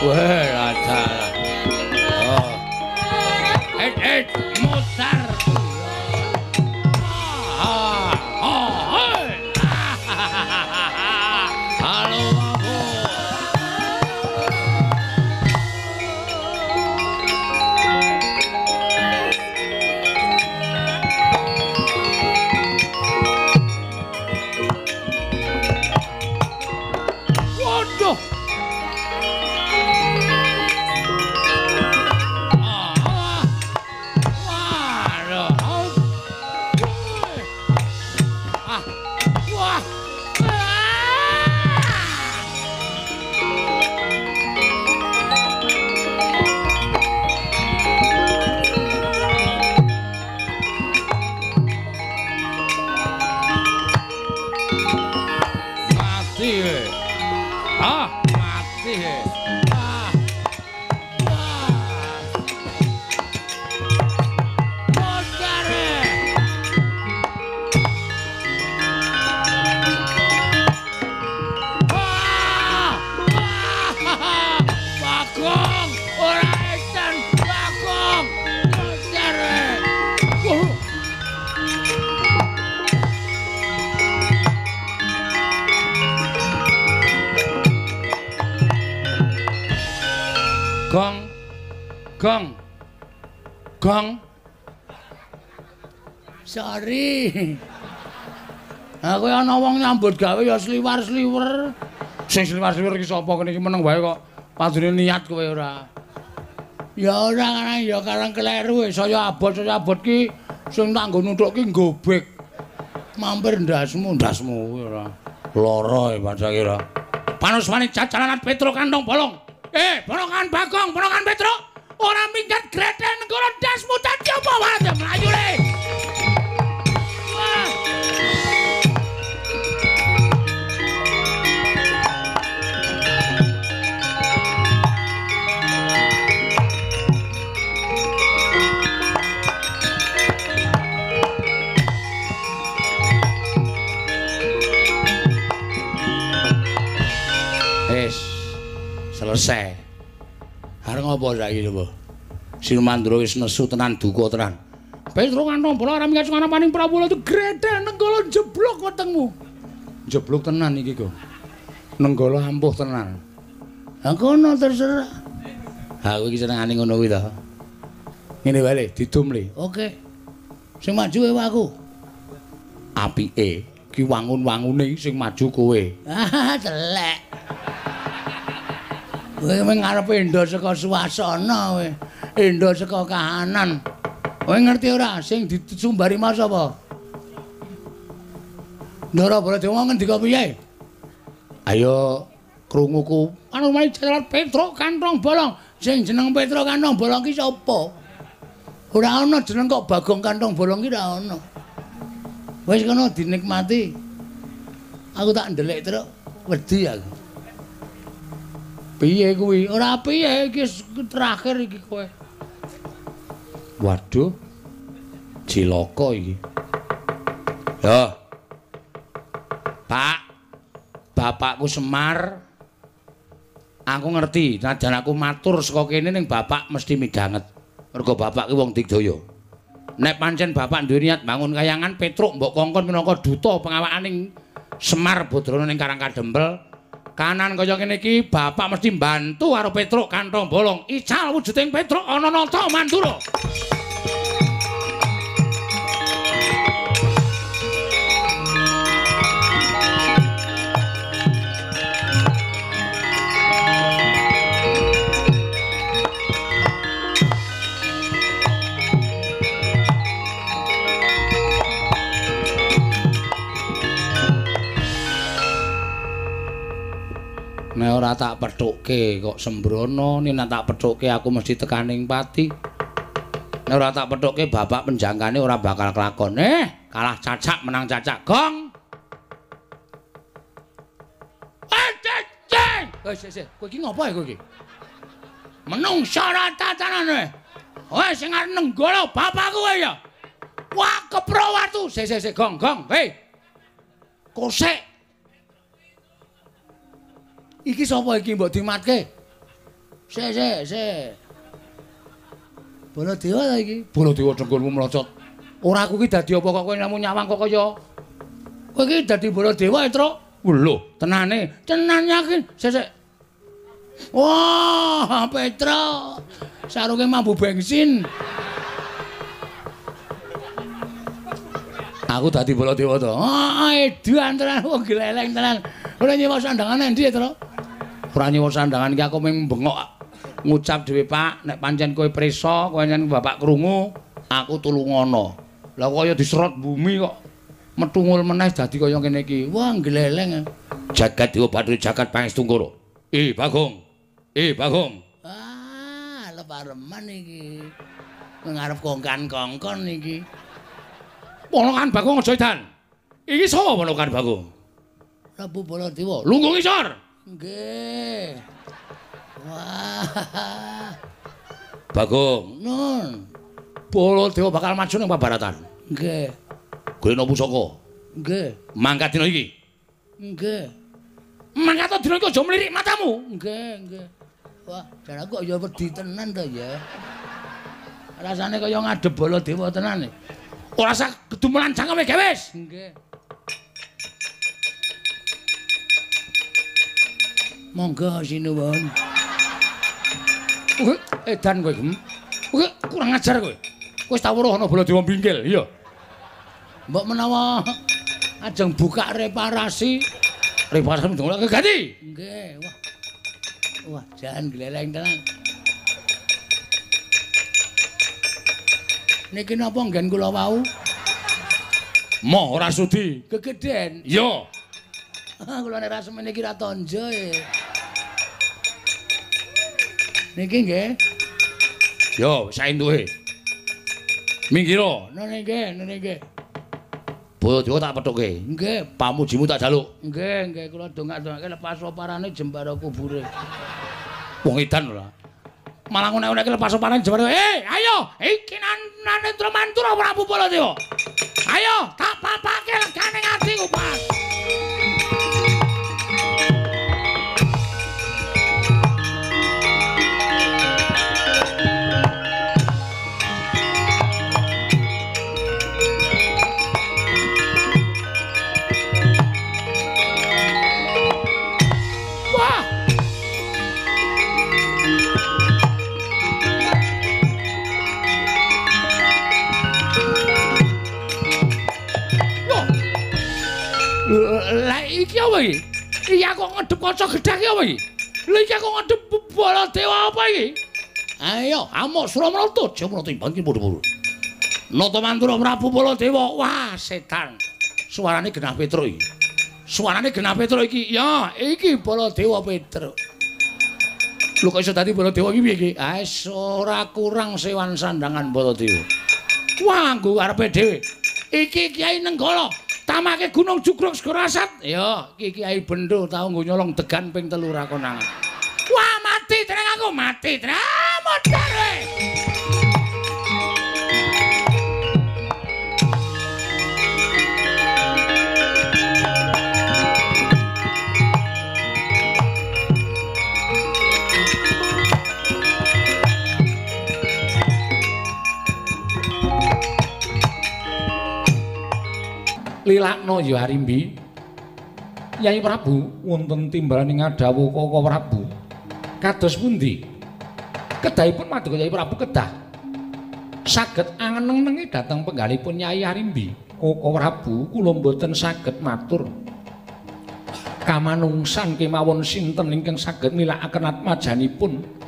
S1: Weh, dalah. Oh. Mutar. Halo, Babu. Waduh. Gong, gong, gong. Sorry. Aku ana wong nyambut gawe ya sliwar-sliwer. Sing sliwar-sliwer iki sapa kene iki meneng wae kok. Padune niat kowe ora. Ya ora karang ya karang kleru saya abot ki sing tak nggo nuthuk ki nggobek. Mampir ndasmu, ndasmu kuwi ora. Lara e padha kira. Panuswane jajalan Petruk kantong bolong. Ponokan Bagong, ponokan Petruk, ora minggat greten negara dasmu dadi apa wae mlayu le. Wah. Wis selesai. Arep ngopo saiki coba? Sinumandra wis nesu tenan duka tenan. Petruk kantong bola ora minggat sunganapaning Prabu itu gredel nenggala jeblok wetengmu. Jeblok tenan iki kok. Nenggala ampuh tenan. Ha kono terserah. Ha kowe iki senengane ngono kuwi to. Ngene wae le, didum le. Oke. Sing maju kowe aku. Apike ki wangun-wangune sing maju kowe. Ah, telek. Kowe ngarepe endo saka suasana kowe, endo saka kahanan. Kowe ngerti ora sing disumbari mau sapa? Ndara Baladewa ngendika piye? Ayo krunguku. Anu mari jalan Petruk kantong bolong. Sing jeneng Petruk kantong bolong ki sapa? Ora ana jeneng kok Bagong kantong bolong ki ora ana. Wis kono dinikmati. Aku tak ndelik truk, wedi aku. Piye kuwi? Ora piye iki terakhir iki kowe. Waduh. Cilaka iki. Yo. Pak, bapakku Semar. Aku ngerti, najan aku matur saka kene ning bapak mesti midhanget. Mergo bapak ki wong digdaya. Nek pancen bapak duwe niat bangun kayangan Petruk mbok kongkon minangka duta pengawakaning Semar Badrana ning Karang Kadempel. Kanan kaya ngene iki bapak mesti mbantu karo Petruk kantong bolong. Ical wujuding Petruk ana nata Mandura. Nek ora tak pethukke kok sembrono, nek tak pethukke aku mesti tekaning pati. Nek ora tak pethukke bapak penjangkane ora bakal kelakon. Kalah cacak menang cacak gong. Wis wis, kowe iki ngopo ya kowe iki? Menungsa ora tatanane. Kowe sing arep nenggala bapakku kowe ya. Wah, kepro watu. Sik sik sik gong gong. Hei. Kosek. Iki sapa iki mbok dimatke? Sik sik sik. Baladewa ta iki?
S2: Baladewa dengkulmu mlocot. Ora aku iki dadi apa kok kowe namung nyawang kok kaya kowe iki dadi Baladewa, Truk? Lho, tenane.
S1: Tenan yakin. Sik sik. Wah, Petro. Sarunge mambu bensin.
S2: Aku dadi Baladewa to.
S1: Oh, edan tenan wong gleleng tenan. Ora nyewa sandangan endi, Tru?
S2: Ora nyewa sandangan iki aku mung bengok ngucap dhewe, Pak, nek pancen kowe prisa, kowe pancen bapak krungu, aku tulungono. Lah kaya diserot bumi kok metungul meneh dadi kaya ngene iki.
S1: Wah, gleleng.
S2: Jagat Dewa Bathara jagat Pangestungkara. Bagong. Bagong.
S1: Ah, lepareman iki. Ngarep kongkan-kongkon iki.
S2: Ponokan Bagong aja edan. Iki sapa ponokan Bagong?
S1: Prabu Baladewa.
S2: Lungguh ngisor.
S1: Nggih. Wah.
S2: Bagong.
S1: Nun.
S2: Baladewa bakal maju ning pabaratan.
S1: Nggih.
S2: Golekno pusaka.
S1: Nggih.
S2: Mangkat dina iki.
S1: Nggih.
S2: Mangkat dina iki aja mlirik matamu.
S1: Nggih, nggih. Wah, jan aku kok ya wedi tenan to ya. Rasane kaya ngadep Baladewa tenan.
S2: Ora usah gedumelan cangkeme gewis.
S1: Nggih. Monggo sinuwun.
S2: Edan kowe, Gem. Kowe kurang ajar kowe. Kowe wis tau weruh ana Baladewa bingkil, iya.
S1: Mbok menawa ajeng buka reparasi.
S2: Reparasi ndongake ganti.
S1: Nggih, wah. Wah, jan gleleng tenan. Niki napa nggen kula wau?
S2: Moh ora sudi.
S1: Gegeden.
S2: Iya.
S1: Kula nek ra semene iki ra tonjo e. Niki nggih.
S2: Yo, saentuke. Minggiro.
S1: Nene nggih, nene nggih.
S2: Baladewa tak pethuke.
S1: Nggih,
S2: pamujimu tak jaluk.
S1: Nggih, nggih kula dongak-dongake lepas oparane jembara kubure.
S2: Wong edan ora. Malah unek-uneke lepas oparane jembara. Ayo, iki Nanendra Mantura Prabu Baladewa. Ayo, tak papake legane atiku, Pak. Lah iki apa iki? Iki aku ngedep kaca gedhek iki apa iki? Lha iki aku ngedep Baladewa apa iki? Ayo, amuk Suramarta jemro timbang ki padha-padha. Nata Mantura Prabu Baladewa. Wah, setan. Suarane genah Petruk iki. Suarane genah Petruk iki. Ya, iki Baladewa Petruk. Lho kok iso dadi Baladewa iki piye iki? Ah, ora kurang sewan sandangan Baladewa. Wah, nggo arepe dhewe. Iki Kyai Nenggala. Tamake Gunung Jugruk Segara Asat. Ya, iki Kyai Bendo tau nggo nyolong degan ping 3 ra konangan. Wah, mati tenang aku, mati tenang. Modar kowe. Lilakno ya Arimbi. Yai Prabu wonten timbalane ngadhawuh Koko Prabu. Kados pundi? Kedahipun maduka Yai Prabu kedah saged angeneng-nengi dhateng penggalipun Yai Arimbi. Koko Prabu kula mboten saged matur. Kamanungsan kemawon sinten ingkang saged nilakaken atmajanipun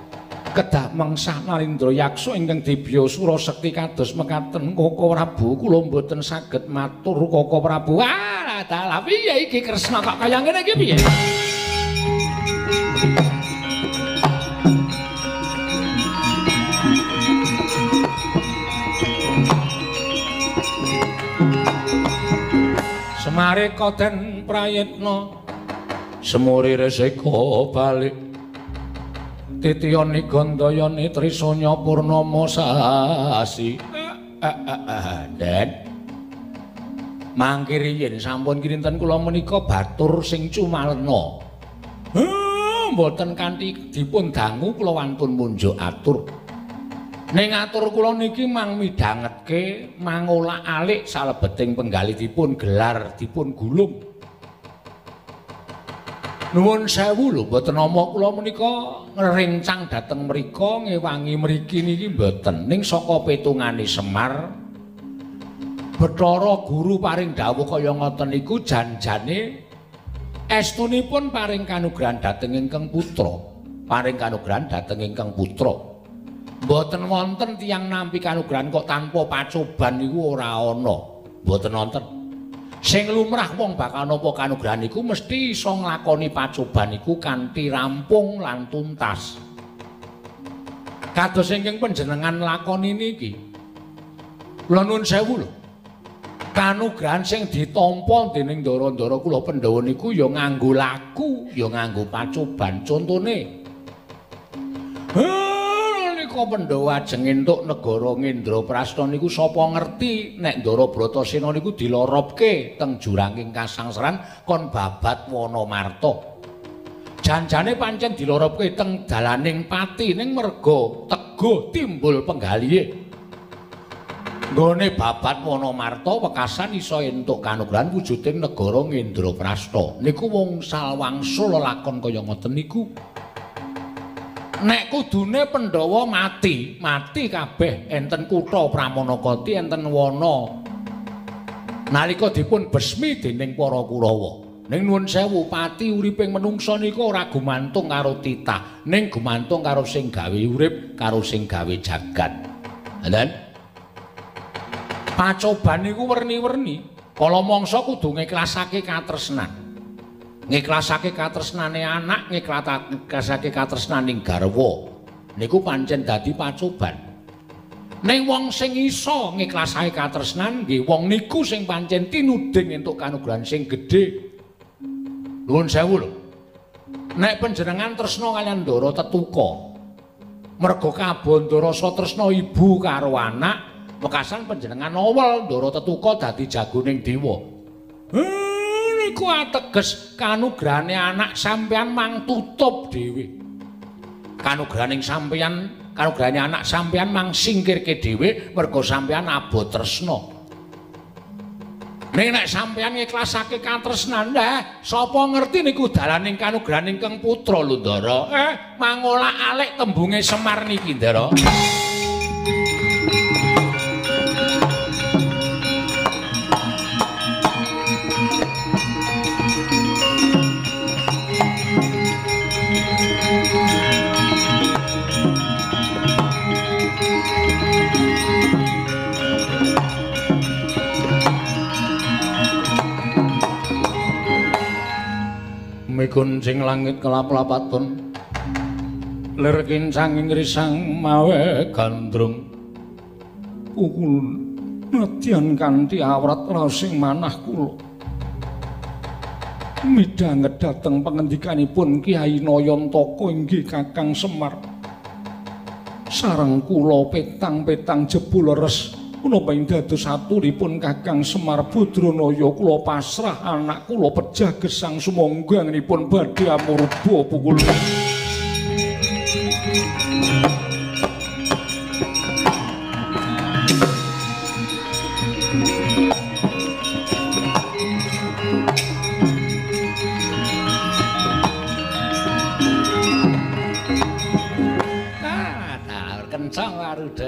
S2: kedah mengsah Nalindra Yaksa ingkang dibya sura sekti kados mekaten. Koko Prabu kula mboten saged matur. Koko Prabu, ah dalah piye iki Kresna kok kaya ngene iki piye? Semare koden prayitna semuri resika balik titiyani gandayani trisanya purnama sasi. Den mangke riyin sampun kinten kula menika batur sing cumalena.
S1: Mboten kanthi dipun dangu kula wantun munjuk atur. Ning atur kula niki mang midhangetke mangolak-alik salebeting penggalih dipun gelar dipun gulung. Nuwun sewu lho, mboten nama kula menika ngrencang dhateng mrika ngewangi mriki niki mboten. Ning saka petungane Semar Bathara Guru paring dawuh kaya ngoten niku janjane estunipun paring kanugrahan dhateng ingkang putra, paring kanugrahan dhateng ingkang putra. Mboten wonten tiyang nampi kanugrahan kok tanpa pacoban niku ora ana. Mboten wonten. Sing lumrah wong bakal nampa kanugrahan niku mesti iso nglakoni pacoban niku kanthi rampung lan tuntas. Kados ingkang panjenengan lakoni niki. Kula nuwun sewu lho. Kanugrahan sing ditampa dening ndara-ndara kula Pandhawa niku ya nganggo laku, ya nganggo pacoban. Contone, nika Pandhawa ajeng entuk negara Ngendraprasta niku sapa ngerti nek Ndara Bratasena niku diloropke teng juranging kasangsaran kon babat Wanamarta. Janjane pancen diloropke teng dalaning pati ning merga teguh timbul penggalihe. Nggone babat Wanamarta wekasan iso entuk kanugrahan wujuding negara Ngendraprasta. Niku wong salwangsul lelakon kaya ngoten niku. Nek kudune Pandhawa mati, mati kabeh enten kutha Pramanakati, enten wana. Nalika dipun besmi dening para Kurawa. Ning nuwun sewu, pati uriping menungsa niku ora gumantung karo titah, ning gumantung karo sing gawe urip, karo sing gawe jagat. Lha pacoban niku werni-werni. Kala mangsa kudu ngiklasake katresnan. Ngiklasake katresnane anak, ngiklasake katresnaning garwa. Niku pancen dadi pacoban. Ning wong sing iso ngiklasake katresnan nggih wong niku sing pancen tinuding entuk kanugrahan sing gedhe. Nuwun sewu lho. Nek panjenengan tresna kaliyan Ndara Tetuka, merga kabandha rasa tresna ibu karo anak, wekasan panjenengan awel Ndara Tetuka dadi jagoning dewa. Niku ateges kanugrahane anak sampeyan mang tutup dhewe. Kanugrahaning sampeyan, kanugrahane anak sampeyan mang singkirke dhewe merga sampeyan abot tresna. Ning nek sampeyan ngiklasake katresnan, sapa ngerti niku dalaning kanugrahaning kang putra lho Ndara. Mangolak-alik tembunge Semar niki Ndara. Mikuncing langit kelap-lapatun lir kincang risang mawe gandrung pukul nadyan kanthi awrat raosing manah kula midhanget dhateng pangendikanipun Kyai Nayantaka inggih Kakang Semar sareng kula petang-petang jebul leres punapa ing dados aturipun Kakang Semar Badranaya kula pasrah anak kula pejah gesang sumangga anggenipun badhe amurba pukul.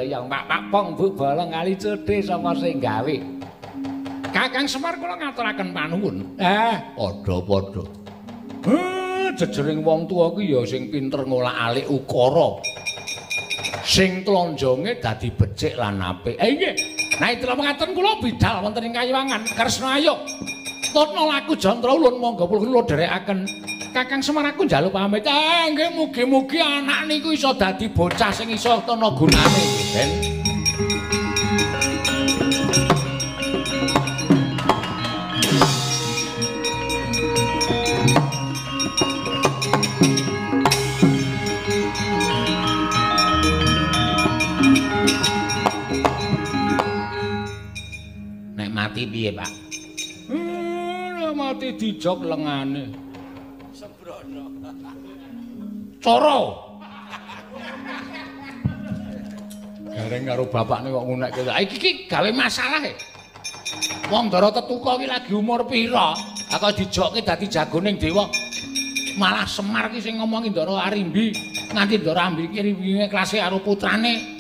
S1: Yang pak pong bu bolong kali cedhe sapa sing gawe. Kakang Semar kula ngaturaken panuwun. Padha-padha. Jejering wong tuwa ki ya sing pinter ngolak-alik ukara. Sing tlonjonge dadi becik lan apik. Nggih. Nek itra mengaten kula bidal wonten ing Kayiwangan Kresna ayo. Tutna laku jantra ulun monggo kula dherekaken. Kakang Semar aku njaluk pamit. Nggih mugi-mugi anak niku iso dadi bocah sing iso ana gunane nggih, Ben. Nek mati piye, Pak? Mati dijok lengane. Coro. Gareng karo bapakne kok ngunekke. Iki iki gawe masalah e. Wong Ndara Tetuka iki lagi umur pira? Kok dijokke dadi jagoning dewa. Malah Semar ki sing ngomongi Ndara Arimbi, nganti Ndara Arimbi ki klase karo putrane.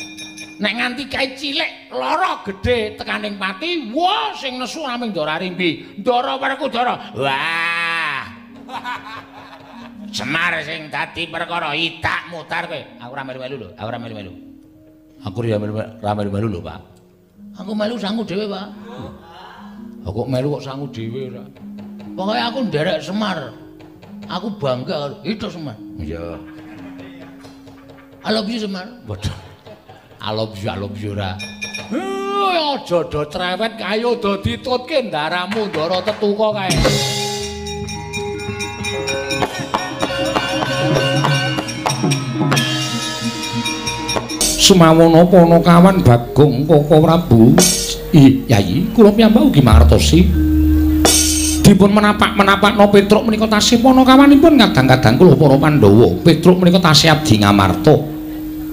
S1: Nek nganti kae cilik lara gedhe tekaning pati, wah sing nesu namung Ndara Arimbi. Ndara Werkudara. Wah. Semar sing dadi perkara idak mutar kowe. Aku ora melu-melu lho, aku ora melu-melu. Aku ora melu-melu lho, Pak. Aku melu sangu dhewe, Pak. Lah kok melu kok sangu dhewe ora? Pokoke aku nderek Semar. Aku bangga karo itu Semar. Iya. I love you Semar. Waduh. I love you ora. Aja do cerewet kayo do ditutke ndaramu Ndara Tetuka kae. Sumawana Panakawan Bagong Koko Prabu. Yayi, kula piyambak ugi mangertosi. Dipun menapak-menapakno Petruk menika tasih panakawanipun kadang-kadang kula para Pandhawa. Petruk menika tasih abdi Ngamarta.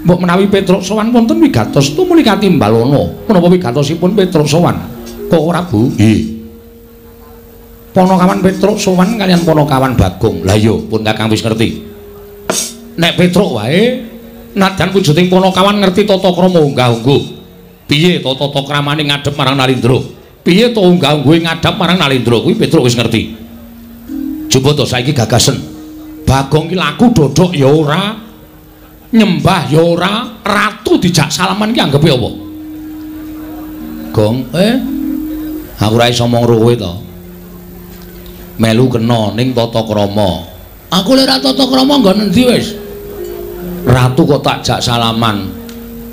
S1: Mbok menawi Petruk sowan wonten wigatos tumuli katimbalana. Menapa wigatosipun Petruk sowan Koko Prabu? Nggih. Panakawan Petruk sowan kaliyan Panakawan Bagong. Lah iya, pun Kakang wis ngerti. Nek Petruk wae nadyan wujuding Panakawan ngerti tata krama unggah-ungguh. Piye tata kramane ngadhep marang Nalindra? Piye to unggah-ungguhe ngadhep marang Nalindra? Kuwi Petruk wis ngerti. Coba to saiki gagasen. Bagong ki laku dodok ya ora, nyembah ya ora, ratu dijak salaman ki anggepe apa? Gong, aku ora iso omong kowe to. Melu kena ning tata krama. Aku lek ora tata krama nggon endi wis? Ratu kok tak jak salaman.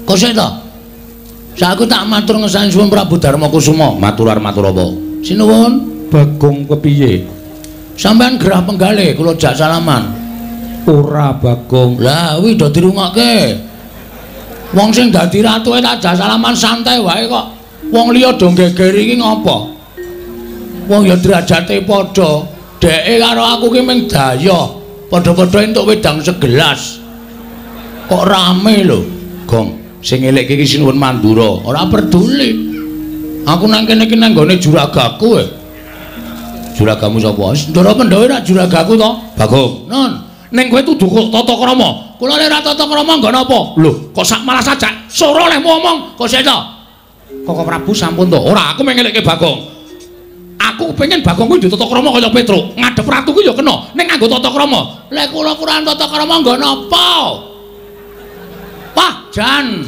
S1: Kok sik to? Saku tak matur ngesani suwun Prabu Darma Kusuma. Matur matur apa? Sinuwun. Bagong kepiye? Sampeyan gerah penggalih kula jak salaman. Ora Bagong. Lah kuwi do dirungokke. Wong sing dadi ratuke tak jak salaman santai wae kok. Wong liya do gegeri iki ngopo? Wong ya derajate padha. Dheke karo aku ki mung dayoh. Padha-padha entuk wedang segelas. Kok rame lho, Gong. Sing elekke iki Sinuwun Mandura. Ora peduli. Aku nang kene iki nang nggone juragaku e. Juragamu sapa? Ndara Pandhawa ora juragaku to? Bagong. Non. Ning kowe tuduh kok tata krama. Kula lek ora tata krama nggon apa? Lho, kok sak malah sajak sora lehmu omong. Kok sik to? Koko Prabu sampun to. Ora, aku mung ngelekke Bagong. Aku pengen Bagong kuwi ditata krama kaya Petruk. Ngadhep ratu kuwi ya kena. Ning nganggo tata krama. Lek kula kurang tata krama nggon apa? Wah, jan.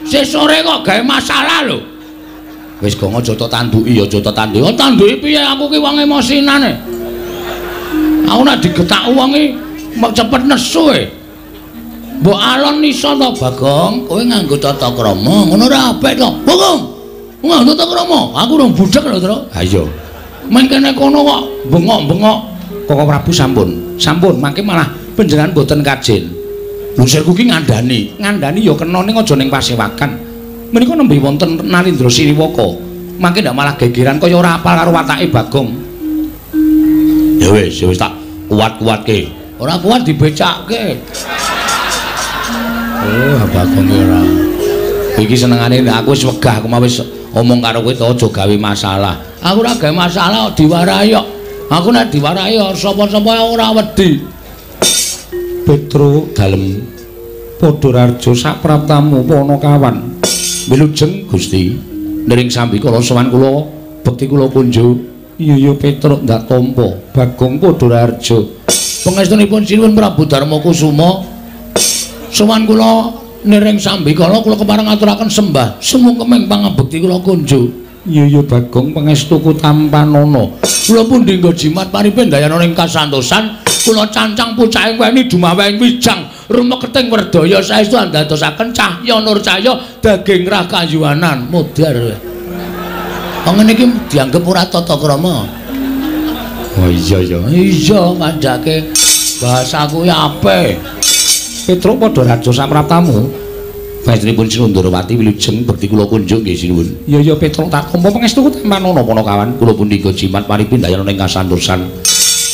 S1: Sesore kok gawe masalah lho. Wis gong aja tok tanduki, aja tok tanduki. Oh, tanduki piye aku ki wong emosinane. Aku nek digetak wong iki mbok cepet nesu e. Mbok alon iso to, Bagong? Kowe nganggo tata krama, ngono ora apik to. Bagong. Nganggo tata krama. Aku rong budhek lho, Tru. Ha iya. Mengkene kono kok bengok-bengok. Koko Prabu sampun. Sampun, mangke malah panjenengan mboten kajen. Lusirku ki ngandani, ngandani ya kena ning aja ning pasewakan. Menika nembe wonten Nalindra Siriwaka. Mangke ndak malah gegeran kaya ora apal karo watake Bagong. Ya wis, ya wis tak kuat-kuatke. Ora kuat dibecakke. Oh, Bagong ora. Iki senengane aku wis wegah, aku mau wis omong karo kowe to aja gawe masalah. Aku ora gawe masalah diwarahi kok. Aku nek diwarahi sapa-sapa ora wedi. Petruk dalem Padhararja sapraptamu Panakawan. Wilujeng Gusti. Nering sambikala sowan kula bekti kula kunjuk. Iya ya Petruk ndak tampa. Bagong Padhararja. Pangestunipun Sinuwun Prabu Darma Kusuma. Sowan kula niring sambikala kula kepareng ngaturaken sembah sumungkeming pangabekti kula kunjuk. Iya ya Bagong pangestuku tampanana. Kula pundi nggo jimat paripe ndayana ing kasantosan. Kula cancang pucaking weni dumaweng wijang rumeketing werdaya saestu andadosaken cahya nur cahya daging rah kayuwanan modar. Wong ngene iki dianggep ora tata krama. Oh iya ya. Iya kandhake bahasaku ya apik. Petruk Padhararja sapraptamu. Panjenenganipun Sinuwun Ndorowati wilujeng bekti kula kunjuk nggih Sinuwun. Iya ya Petruk tak tampa pangestuku tampanana Panakawan. Kula pundi nggo jimat paripe ndayana ing kasantosan.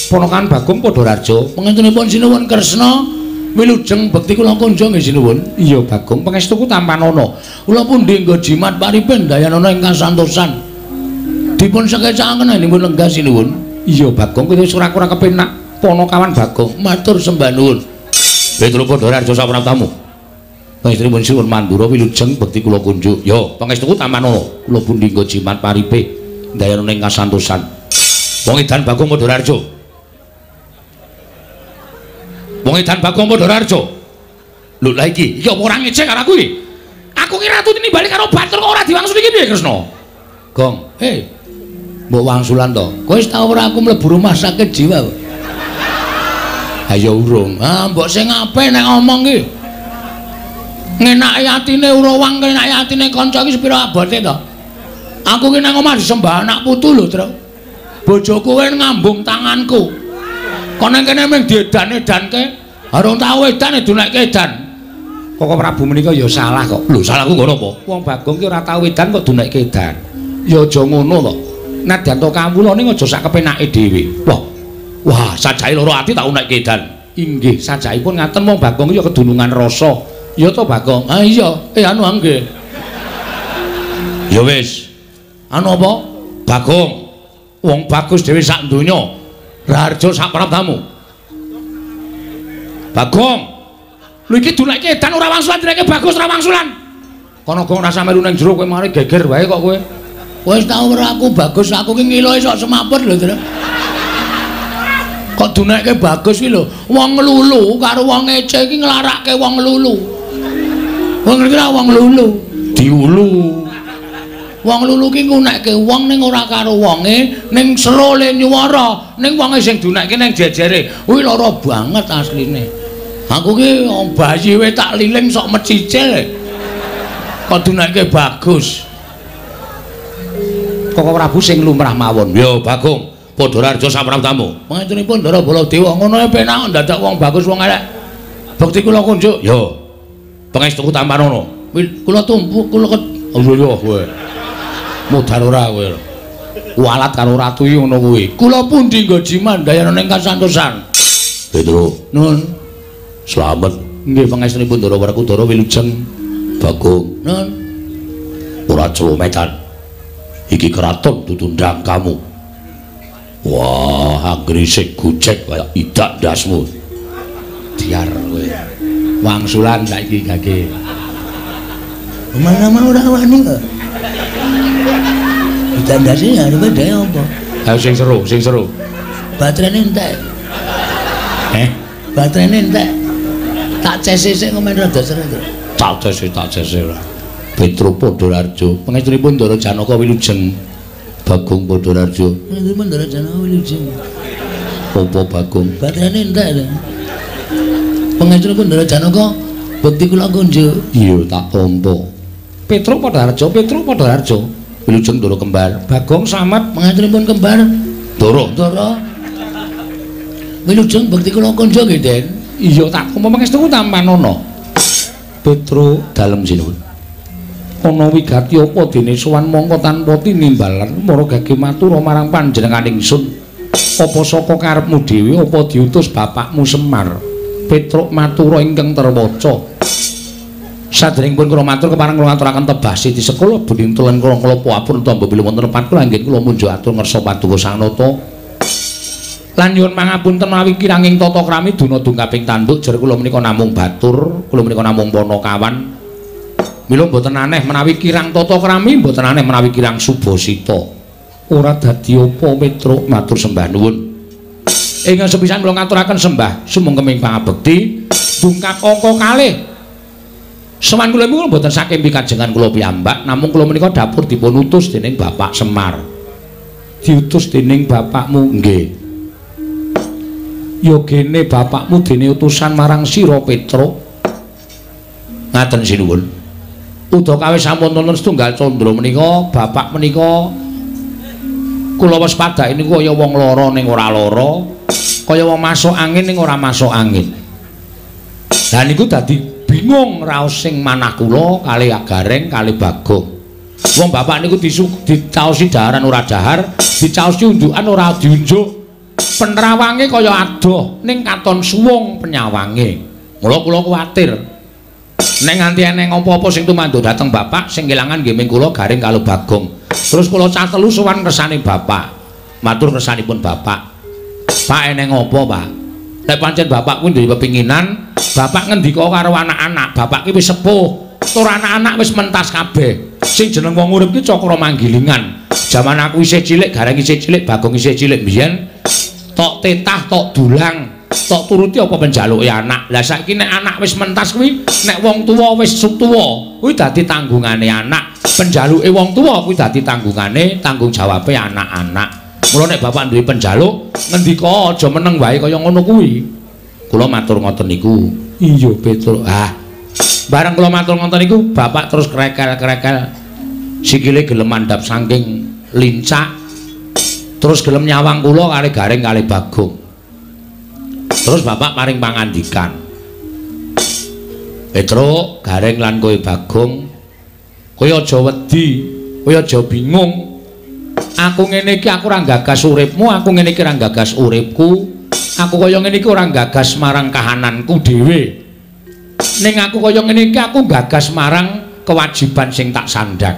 S1: Ponakan Bagong Padhararja, pangestunipun Sinuwun Kresna, Wilujeng bekti kula kunjung nggih sinuwun. Iya Bagong, pangestuku tampanana. Kula pundi nggo jimat paripe ndayanana ing kasantosan. Dipun sekecakaken anggenipun lenggah sinuwun. Iya Bagong, kowe wis ora kurang kepenak ponokawan Bagong. Matur sembah nuwun. Petro Padharjo sapraptamu. Pangestunipun Sinuwun Mandura wilujeng bekti kula kunjuk. Yo, pangestuku tampanana. Kula pundi nggo jimat paripe ndayanana ing kasantosan. Wong edan Bagong Padharjo. Wong edan Bagong Padharjo. Lho lha iki, iki apa ora ngecek karo aku iki? Aku ki ratu tinimbali karo batur kok ora diwangsuli iki piye Kresna? Gong, mbok wangsulan to. Kowe wis tau ora aku mlebu rumah sakit jiwa? Ayo urung. Ah, mbok sing apik nek ngomong ki. Ngenaki atine Urawang, ngenaki atine kanca iki sepira abote to? Aku ki nang omah disembah anak putu lho, Tru. Bojoku kowe ngambung tanganku. Kono kene mung diedan-edanke, arung tau edan edunekke edan. Koko Prabu menika ya salah kok. Lho, salahku nggo napa? Wong Bagong ki ora tau edan kok dunekke edan. Ya aja ngono to. Nadyan to kawula ning aja sak kepenake dhewe. Wah. Wah, sajake loro ati tak unekke edan. Inggih, sajakipun ngaten wong Bagong ya kedunungan rasa. Ya to Bagong? Ah iya, anu nggih. Ya wis. Anu apa? Bagong. Wong bagus dhewe sak donya. Raharja sak praptamu. Bagong. Lho iki dunekke edan ora wangsulan, dunekke bagus ora wangsulan. Kono gong rasa melu ning jero kowe mari geger wae kok kowe. Wis tau ora aku bagus, aku ki ngiloe sok semaput lho, Tru. Kok dunekke bagus ki lho. Wong nglulu karo wong ngece iki nglarake wong nglulu. Wong ngerti ra wong nglulu? Diulu. Wong lulu ki ngunekke wong ning ora karo wonge, ning sero le nyuwara, ning wonge sing dunekke ning jejere. Kuwi lara banget asline. Aku ki bayi we tak liling sok mecicil. Kok dunekke bagus. Koko Prabu sing lumrah mawon. Yo Bagong, Padharjo sapraptamu. Pangestunipun Ndara Baladewa ngono e penak ndadak wong bagus wong elek. Bekti kula kunjuk. Yo. Pangestuku tampanana. Kula tumpu kula yo kowe. Modar ora kowe. Walat karo ratu iki ngono kuwi. Kula pundi nggo jiman ndayana ing kasantosan. Petro, nun. Slamet. Nggih pangestunipun Ndara Werkudara wilujeng Bagong. Nun. Ora celometan. Iki keraton ditundang kamu. Wah, anggere gojek kaya idak ndasmu. Diar kowe. Wangsulan saiki gage.
S4: Mana-mana ora wani kok. Idak ndase arepe dhewe apa?
S1: Ayo sing seru, sing seru.
S4: Baterene entek. Baterene entek. Tak cese sik komen rada seru.
S1: Tak cese ora. Petro Padharjo, pangestunipun Ndara Janaka wilujeng. Bagong Padharjo.
S4: Pangestunipun Ndara Janaka wilujeng.
S1: Apa Bagong?
S4: Baterene entek lho. Pangestunipun Ndara Janaka bekti kula kunjuk.
S1: Iya, tak tampa. Petro Padharjo, Petro Padharjo. Wilujeng Ndara kembar. Bagong Slamet,
S4: pangestunipun kembar.
S1: Ndara.
S4: Ndara. Wilujeng bekti kula kunjuk nggih, Den.
S1: Iya, tak tampa pangestuku tampanana. Petro dalem sinuwun. Ana wigati apa dene sowan mongko tanpa tinimbalan mara gage matura marang panjenengan ingsun. Apa saka karepmu dhewe apa diutus bapakmu Semar? Petruk matura ingkang terwaca. Sadèrèngipun kula matur kepareng kula ngaturaken tebah siti sekolah bunintul lan kula klapa apun tamba bilih wonten lepat kula anggen kula munjuk atur ngersa paduka Sang Nata. Lan nyuwun pangapunten mawi kiranging tata krami duna dungkaping tanduk jer kula menika namung batur, kula menika namung panakawan. Mila mboten aneh menawi kirang tata krami, mboten aneh menawi kirang subasita. Ora dadi apa Petruk matur sembah nuwun. Ingkang sepisan kula ngaturaken sembah sumengkeming pangabekti dungkap angka kalih. Sowan kula niku mboten saking pikajengan kula piyambak, namung kula menika dapur dipun utus dening Bapak Semar. Diutus dening bapakmu nggih. Ya gene bapakmu dene utusan marang sira Petruk. Ngaten sinuwun. Udakawis sampun wonten setunggal candra menika bapak menika kula waspadai niku kaya wong lara ning ora lara, kaya wong masuk angin ning ora masuk angin. Lah niku dadi bingung raos sing manah kula kalih Gareng kalih Bagong. Wong bapak niku dicaosi daharan ora dahar, dicaosi unjukan ora diunjuk. Penerawange kaya adoh ning katon suwung penyawange. Mula kula kuwatir. Nek nganti eneng apa-apa sing tumanduk dhateng bapak, sing kelangan nggih ming kula Gareng karo Bagong. Terus kula cah telu sowan kersane bapak. Matur kersanipun bapak. Pak eneng apa, Pak? Nek pancen bapak kuwi duwe pepinginan, bapak ngendika karo anak-anak, bapak ki wis sepuh. Tur anak-anak wis mentas kabeh. Sing jeneng wong urip ki cakra manggilingan. Jaman aku isih cilik, Gareng isih cilik, Bagong isih cilik mbiyen tok tetah, tok dulang, tok turuti apa penjaluke anak. Lah saiki nek anak wis mentas kuwi, nek wong tuwa wis tuwa, kuwi dadi tanggungane anak. Penjaluke wong tuwa kuwi dadi tanggungane, tanggung jawabe anak-anak. Mula nek bapak duwe penjaluk, ngendika aja meneng wae kaya ngono kuwi. Kula matur ngoten niku. Iya, Petruk. Ah. Bareng kula matur ngoten niku, bapak terus krekel-krekel. Sikile gelem mandhap saking lincak. Terus gelem nyawang kula kali Gareng kali Bagong. Terus bapak paring pangandikan. Petruk, Gareng lan kowe Bagong, kowe aja wedi, kowe aja bingung. Aku ngene iki aku ora gagas uripmu, aku ngene iki ora gagas uripku. Aku kaya ngene iki ora gagas marang kahananku dhewe. Ning aku kaya ngene iki aku gagas marang kewajiban sing tak sandhang.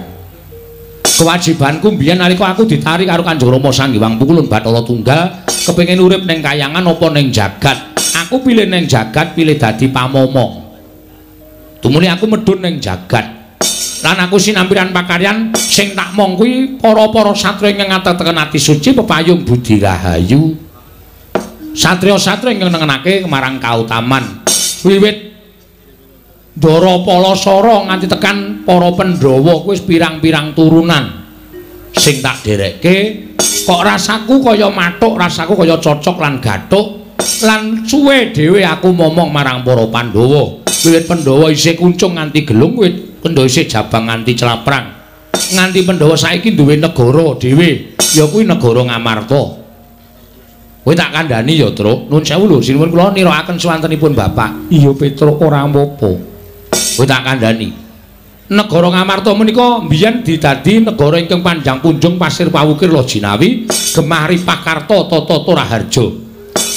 S1: Kewajibanku mbiyen nalika aku ditarik karo Kanjeng Rama Sang Hyang Pukulun Bathara Tunggal, kepengin urip ning kayangan apa ning jagat. Aku pilih ning jagat, pilih dadi pamomo. Tumuli aku medhun ning jagat. Lan aku sinampiran pakaryan sing tak mong kuwi para-para satriya ingkang ngateteken ati suci pepayung budi rahayu. Satriya-satriya ingkang nengenake marang kautaman. Wiwit Ndara Palasara nganti tekan para Pandhawa kuwi wis pirang-pirang turunan sing tak derekke kok rasaku kaya mathuk, rasaku kaya cocok lan gathuk lan suwe dhewe aku momong marang para Pandhawa. Wiwit Pandhawa isih kuncung nganti gelung, wiwit Pandhawa isih jabang nganti claprang, nganti Pandhawa saiki duwe negara dhewe, ya kuwi negara Ngamarta. Kowe tak kandhani ya, Truk. Nuwun sewu lho, sinuwun kula nirakaken swantenipun bapak. Iya, Petruk, ora apa-apa. Kowe tak kandhani. Negara Ngamarta menika mbiyen didadi negara ingkang panjang punjung pasir pawukir Lojinawi, gemah ripah karta tata raharja.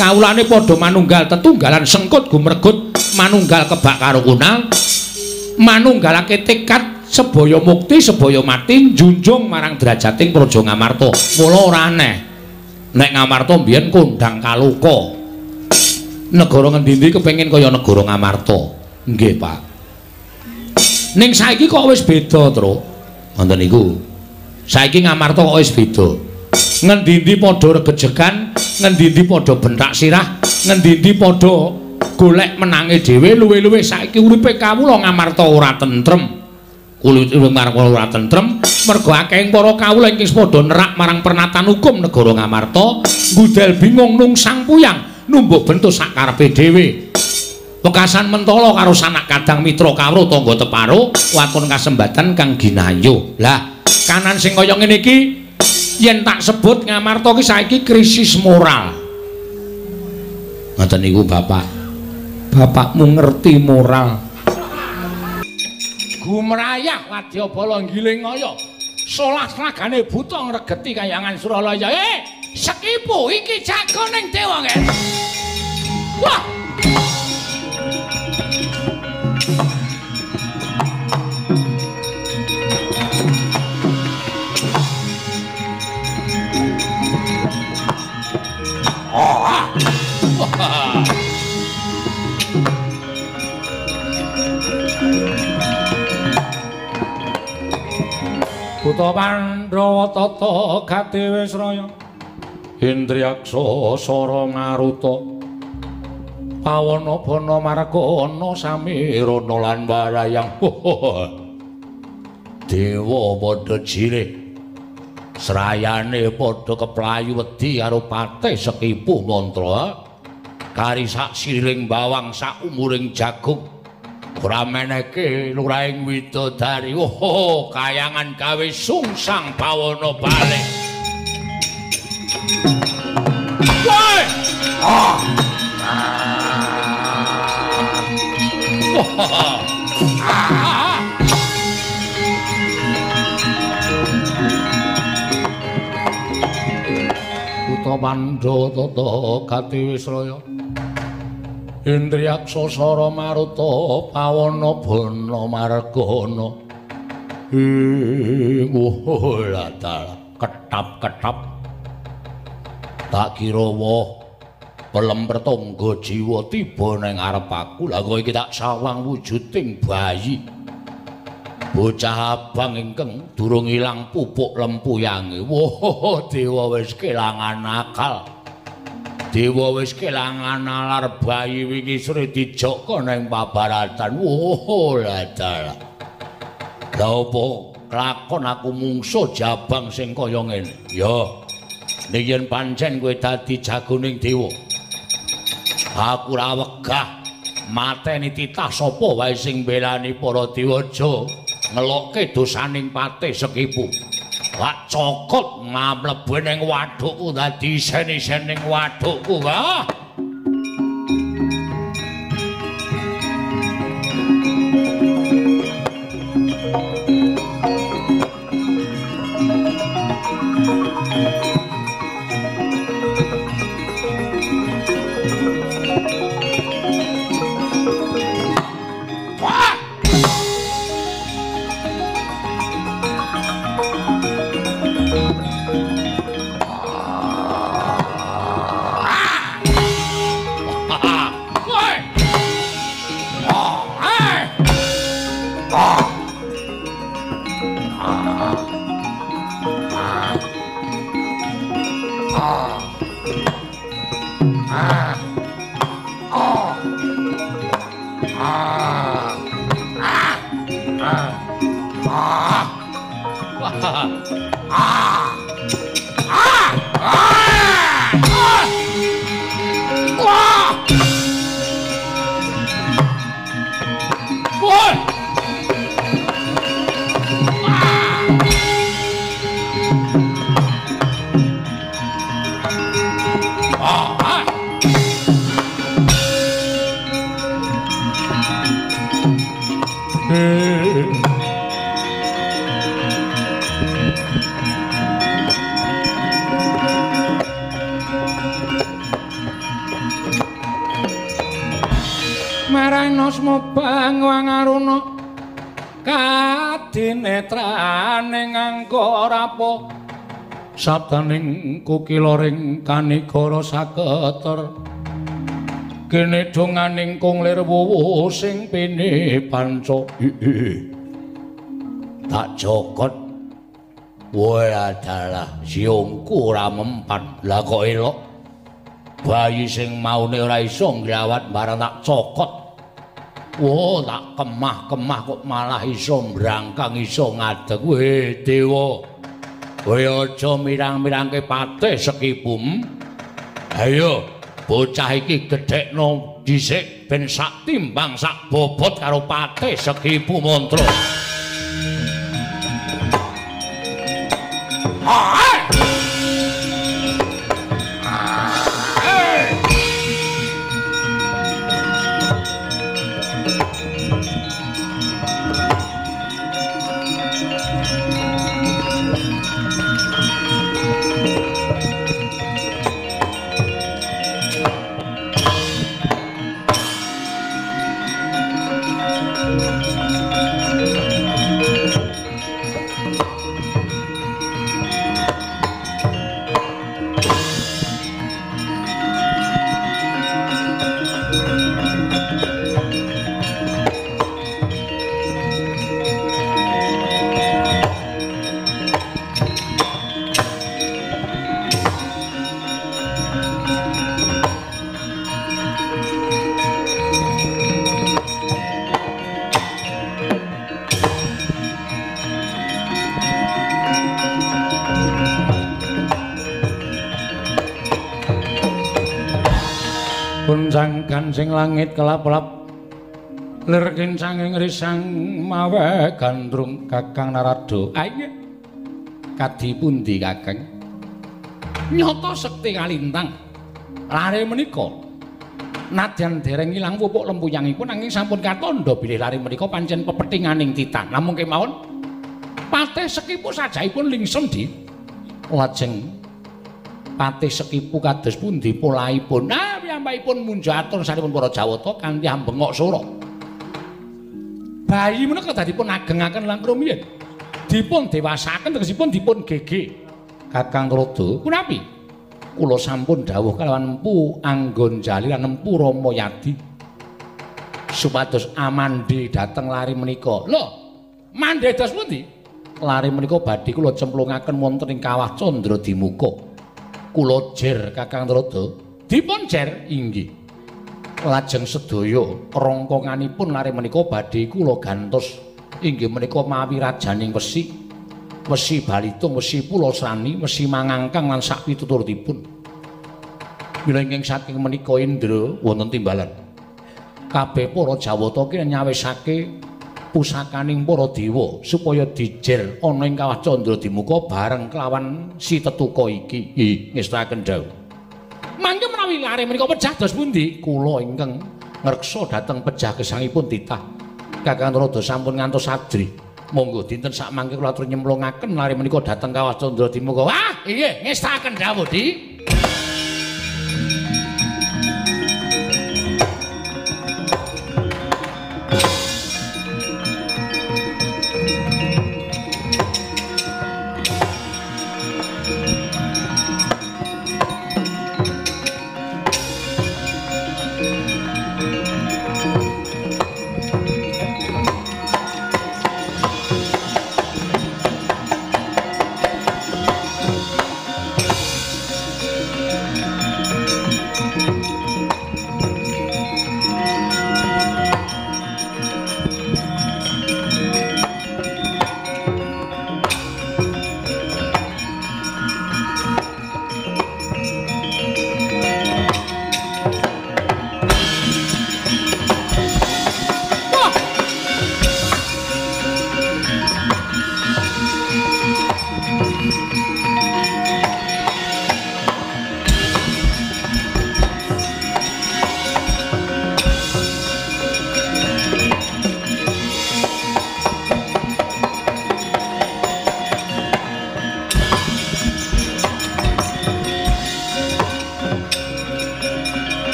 S1: Kawulane padha manunggal tetunggalan sengkut gumregut, manunggal kebak karo kunal, manunggalake tekad sebaya mukti sebaya mati njunjung marang derajating Praja Ngamarta. Mula ora aneh nek Ngamarta mbiyen kondang kaloka. Negara ngendi-endi kepengin kaya negara Ngamarta. Nggih, Pak. Ning saiki kok wis beda, Truk. Ngoten niku. Saiki Ngamarta kok wis beda. Ngendi-endi padha regejegan, ngendi-endi padha bentak sirah, ngendi-endi padha golek menange dhewe, luwe-luwe saiki uripe kawula Ngamarta ora tentrem. Kulit marang ora tentrem mergo akehing para kawula ingkang padha nerak marang pernatan hukum negara Ngamarta, ngudel bingung nungsang puyang, numbuk bentuk sak karepe dhewe. Wekasan mentala karo sanak kadang mitra kawruh tangga teparo waton kasembatan kang ginayuh. Lah, kanan sing kaya ngene iki yen tak sebut Ngamarta ki saiki krisis moral. Ngoten niku bapak. Bapakmu ngerti moral. Gumrayah wadyabala nggiling kaya solah slagane buta ngregeti kayangan Suralaya. Sekipu iki jago ning dewa ngen. Wah. Buta Pandhawa tata gati wis raya Indriyaksa sara maruta pawana bana margana samirana lan warayang. Dewa padha jirih srayane padha keplayu wedi karo patih Sekipu mantra kari sak siriling bawang sak umuring jagung ora meneke lurahing widodari. Oh, kayangan gawe sungsang bawana balik. Woi! Ah. Ah. Buta Pandhawa tata gati wis raya Indriyaksa sara maruta pawana bana margana. Ing ketap-ketap. Tak kira woh pelem pertangga jiwa tiba ning ngarep aku. Lah kok iki tak sawang wujuding bayi. Bocah abang ingkang durung ilang pupuk lempuyange. Wah, dewa wis kelangan akal. Dewa wis kelangan nalar, bayi wingi sore dijoko ning pabaratan. Wah, lah dalah. Lah apa kelakon aku mungsuh jabang sing kaya ngene? Ya, nek yen pancen kowe dadi jagoning dewa, aku ora wegah mateni titah sapa wae sing mbelani para dewa. Aja ngelokke dosaning patih Sekipu. Lak cokot ngamlebu ning wadukku dadi isen-isen ning wadukku. Wah. Marana wangaruna kadinetrane nganggo rapo sabdaning kukilaring kanigara saketer kene donganing kung lir wuwu sing pene panca. Tak jokot wae adalah siungku ora mempan. Lah kok elok bayi sing maune ora iso ngrawat barang tak cokot. Wah, tak kemah-kemah kok malah iso mbrangkang iso ngadeg. Weh dewa, kowe aja mirang-mirangke patih Sekipu. Ayo, bocah iki gedhekno dhisik ben sak timbang sak bobot karo patih Sekipu mantra. Guncang gancing langit kelap-kelap lir kincanging risang mawe gandrung. Kakang Narada, ayo kadi pundi Kakang? Nyata sekti kalintang lare menika nadyan dereng ilang pupuk lempuyangipun nanging sampun katandha bilih lare menika pancen pepethinganing titan. Namung kemawon patih Sekipu sajaipun lingsem di lajeng patih Sekipu kados pundi polahipun? Nah, Piyambakipun munja atur sanipun para Jawata kanthi ambengok sora. Bayi menika dipun agengaken langkung rumiyin. Dipun dewasakaken tegesipun dipun gege. Kakang Rada, punapi? Kula sampun dawuh kalawan Empu Anggonjali lan Empu Ramayadi supados amandhi dhateng lari menika. Lho, mandhe dos pundi? Lari menika badhe kula cemplungaken wonten ing Kawah Candradimuka. Kula jer Kakang Rada, dipun jer inggih. Lajeng sedaya rongkonganipun lari menika badhe kula gantos inggih menika mawi rajaning wesi, wesi balitung, wesi pulasrani, wesi mangangkang lan sak pituturutipun. Mila ingkang saking menika Indra wonten timbalan. Kabeh para Jawata ki nyawisake pusakaning para dewa supaya dijer ana ing Kawah Candradimuka bareng kelawan si tetuka iki. Nggih, ngestakaken dawuh. Mangke menawi lare menika pejah dos pundi? Kula ingkang ngreksa dhateng pejah gesangipun titah. Kakang Rada sampun ngantos adri. Monggo dinten sak mangke kula atur nyemplungaken lare menika dhateng Kawah Candradimuka. Wah, inggih, ngestakaken dawuh, Di.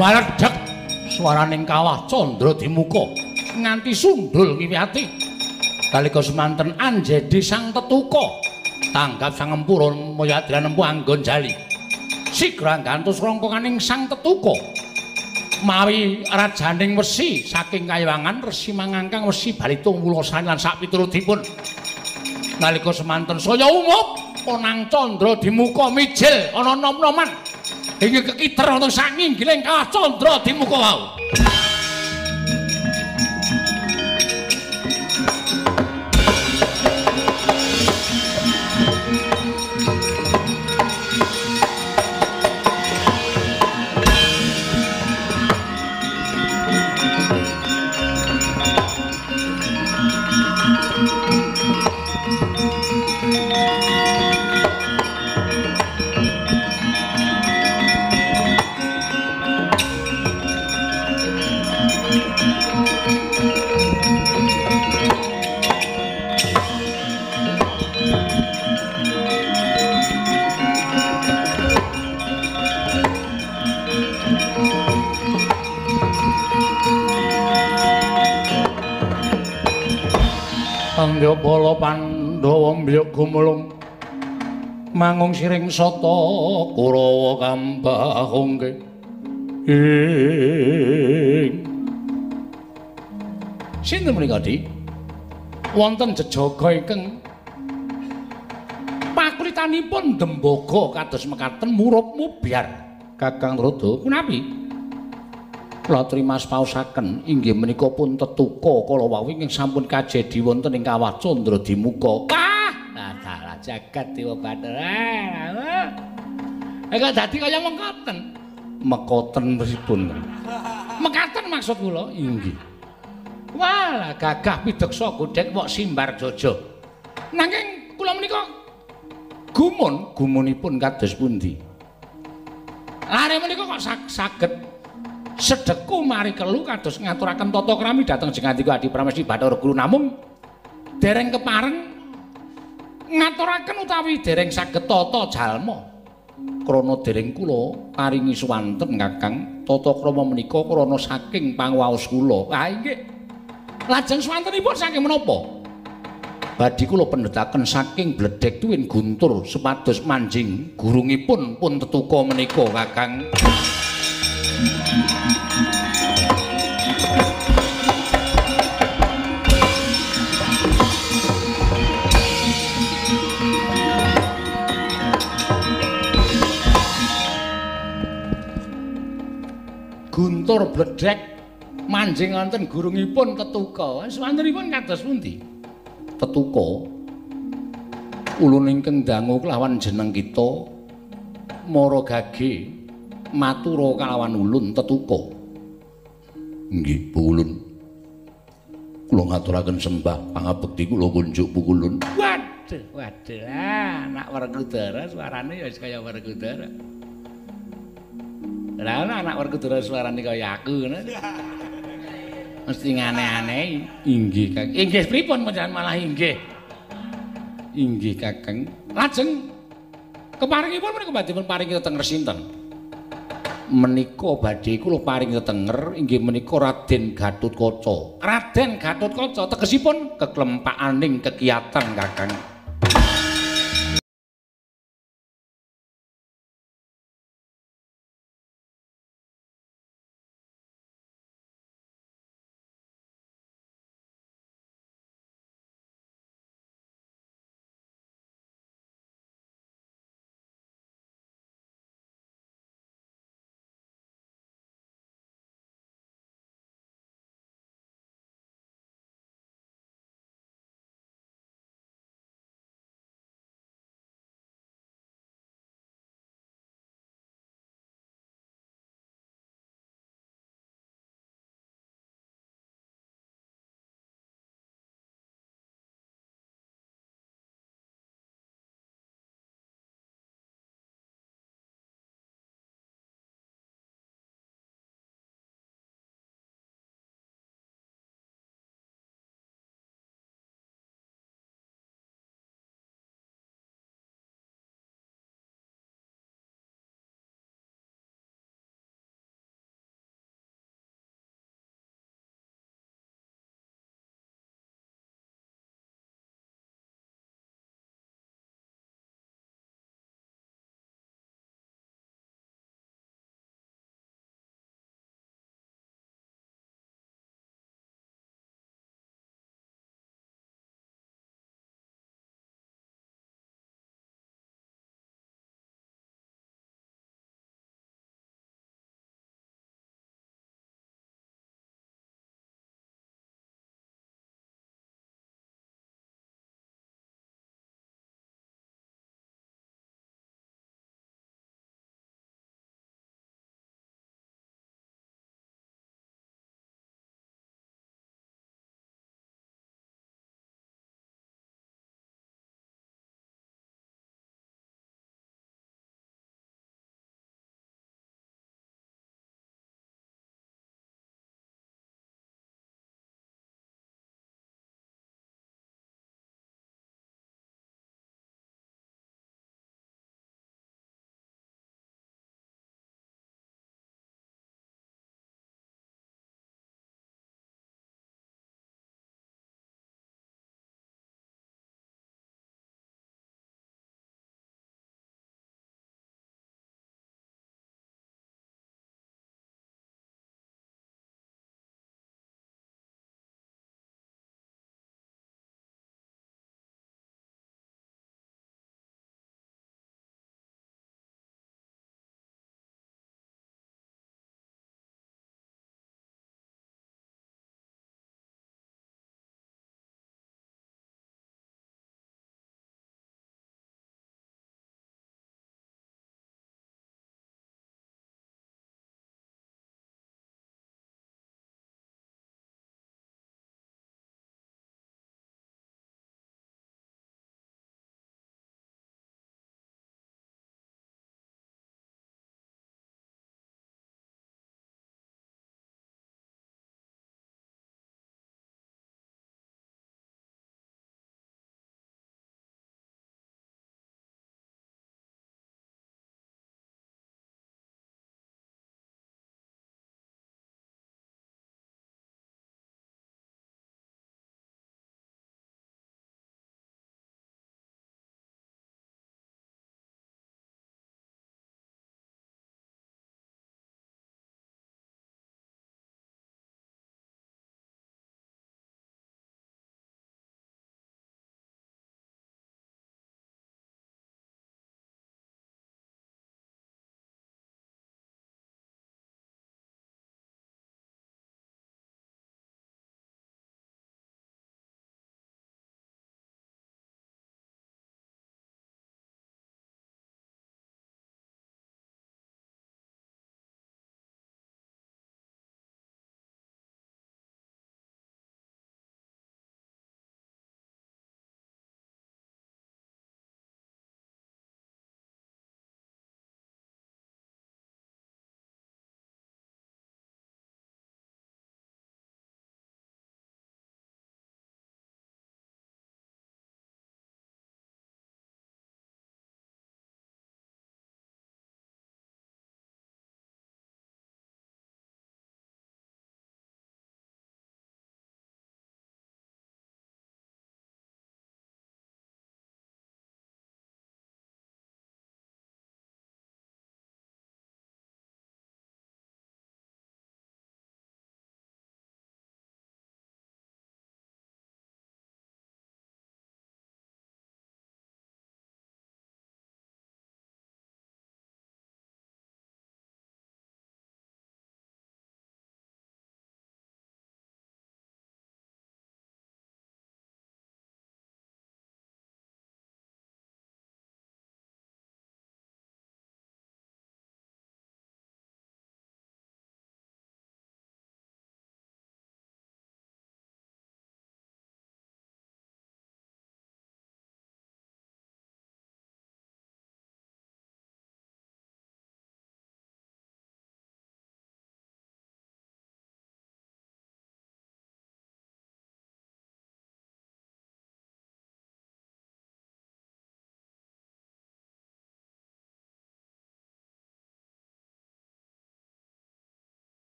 S1: Maledhek swaraning Kawah Candradimuka nganti sundul ngiwati. Kalika semanten anjedi sang tetuka tanggap sang Empu Ramayadi lan Empu Anggonjali. Sigra gantos rongkonganing sang tetuka mawi rajaning wesi saking kayiwangan Resi Mangangkang, Wesi Balitung, Wulasani lan sak piturutipun. Nalika semanten saya umup onang Candradimuka mijil ana nom-noman inggih kekiter wonten sak nginggiling Kawah Candradimuka wau. Bala Pandhawa mbyuk gumulung mangung siring sata Kurawa kambahungke ing sinten menika Dik? Wonten jejaga ingkang pakulitanipun dembaga kados mekaten murup mubyar. Kakang Rada punapi? Kula trimas paosaken inggih menika pun tetuka kala wau ingkang sampun kajedi wonten ing Kawah Candradimuka. Wah, dalah jagat dewa bathara. Kok dadi kaya mengkoten. Mekoten pripun?
S3: Mekaten maksud kula. Inggih. Walah gagah pideksa godhek wok simbar jojo. Nanging kula menika gumun, gumunipun kados pundi? Lare menika kok saged sedeku mari kelu kados ngaturaken tata krami dhateng Jengandika Adi Pramesti Bathara Guru namung dereng kepareng ngaturaken utawi dereng saged tata jalma. Krana dereng kula paringi swanten Kakang, tata krama menika krana saking pangwaos kula. Ha inggih. Lajeng swantenipun saking menapa? Badhe kula pendhetaken saking bledhek tuwin guntur supados manjing gurungipun pun tetuka menika Kakang. Guntur bledhek manjing wonten gurungipun tetuka. Swantenipun kados pundi? Tetuka ulun ingkang dangu kelawan jeneng kita mara gage matura kalawan ulun tetuka. Nggih, Bu Ulun. Kula ngaturaken sembah pangabekti kula kunjuk Bu Ulun. Waduh, waduh, anak Werkudara suarane ya wis kaya Werkudara. Lah anak Werkudara suarane kaya aku ngono. Mesti ngane-aneh. Inggih, Kakang. Inggih pripun panjenengan malah inggih. Inggih, Kakang. Lajeng keparingipun menika badhe pun paringi tetenger sinten? Menika badhe kula paringi tetenger inggih menika Raden Gatotkaca. Raden Gatotkaca tegesipun keklempakaning kekiyatan, Kakang.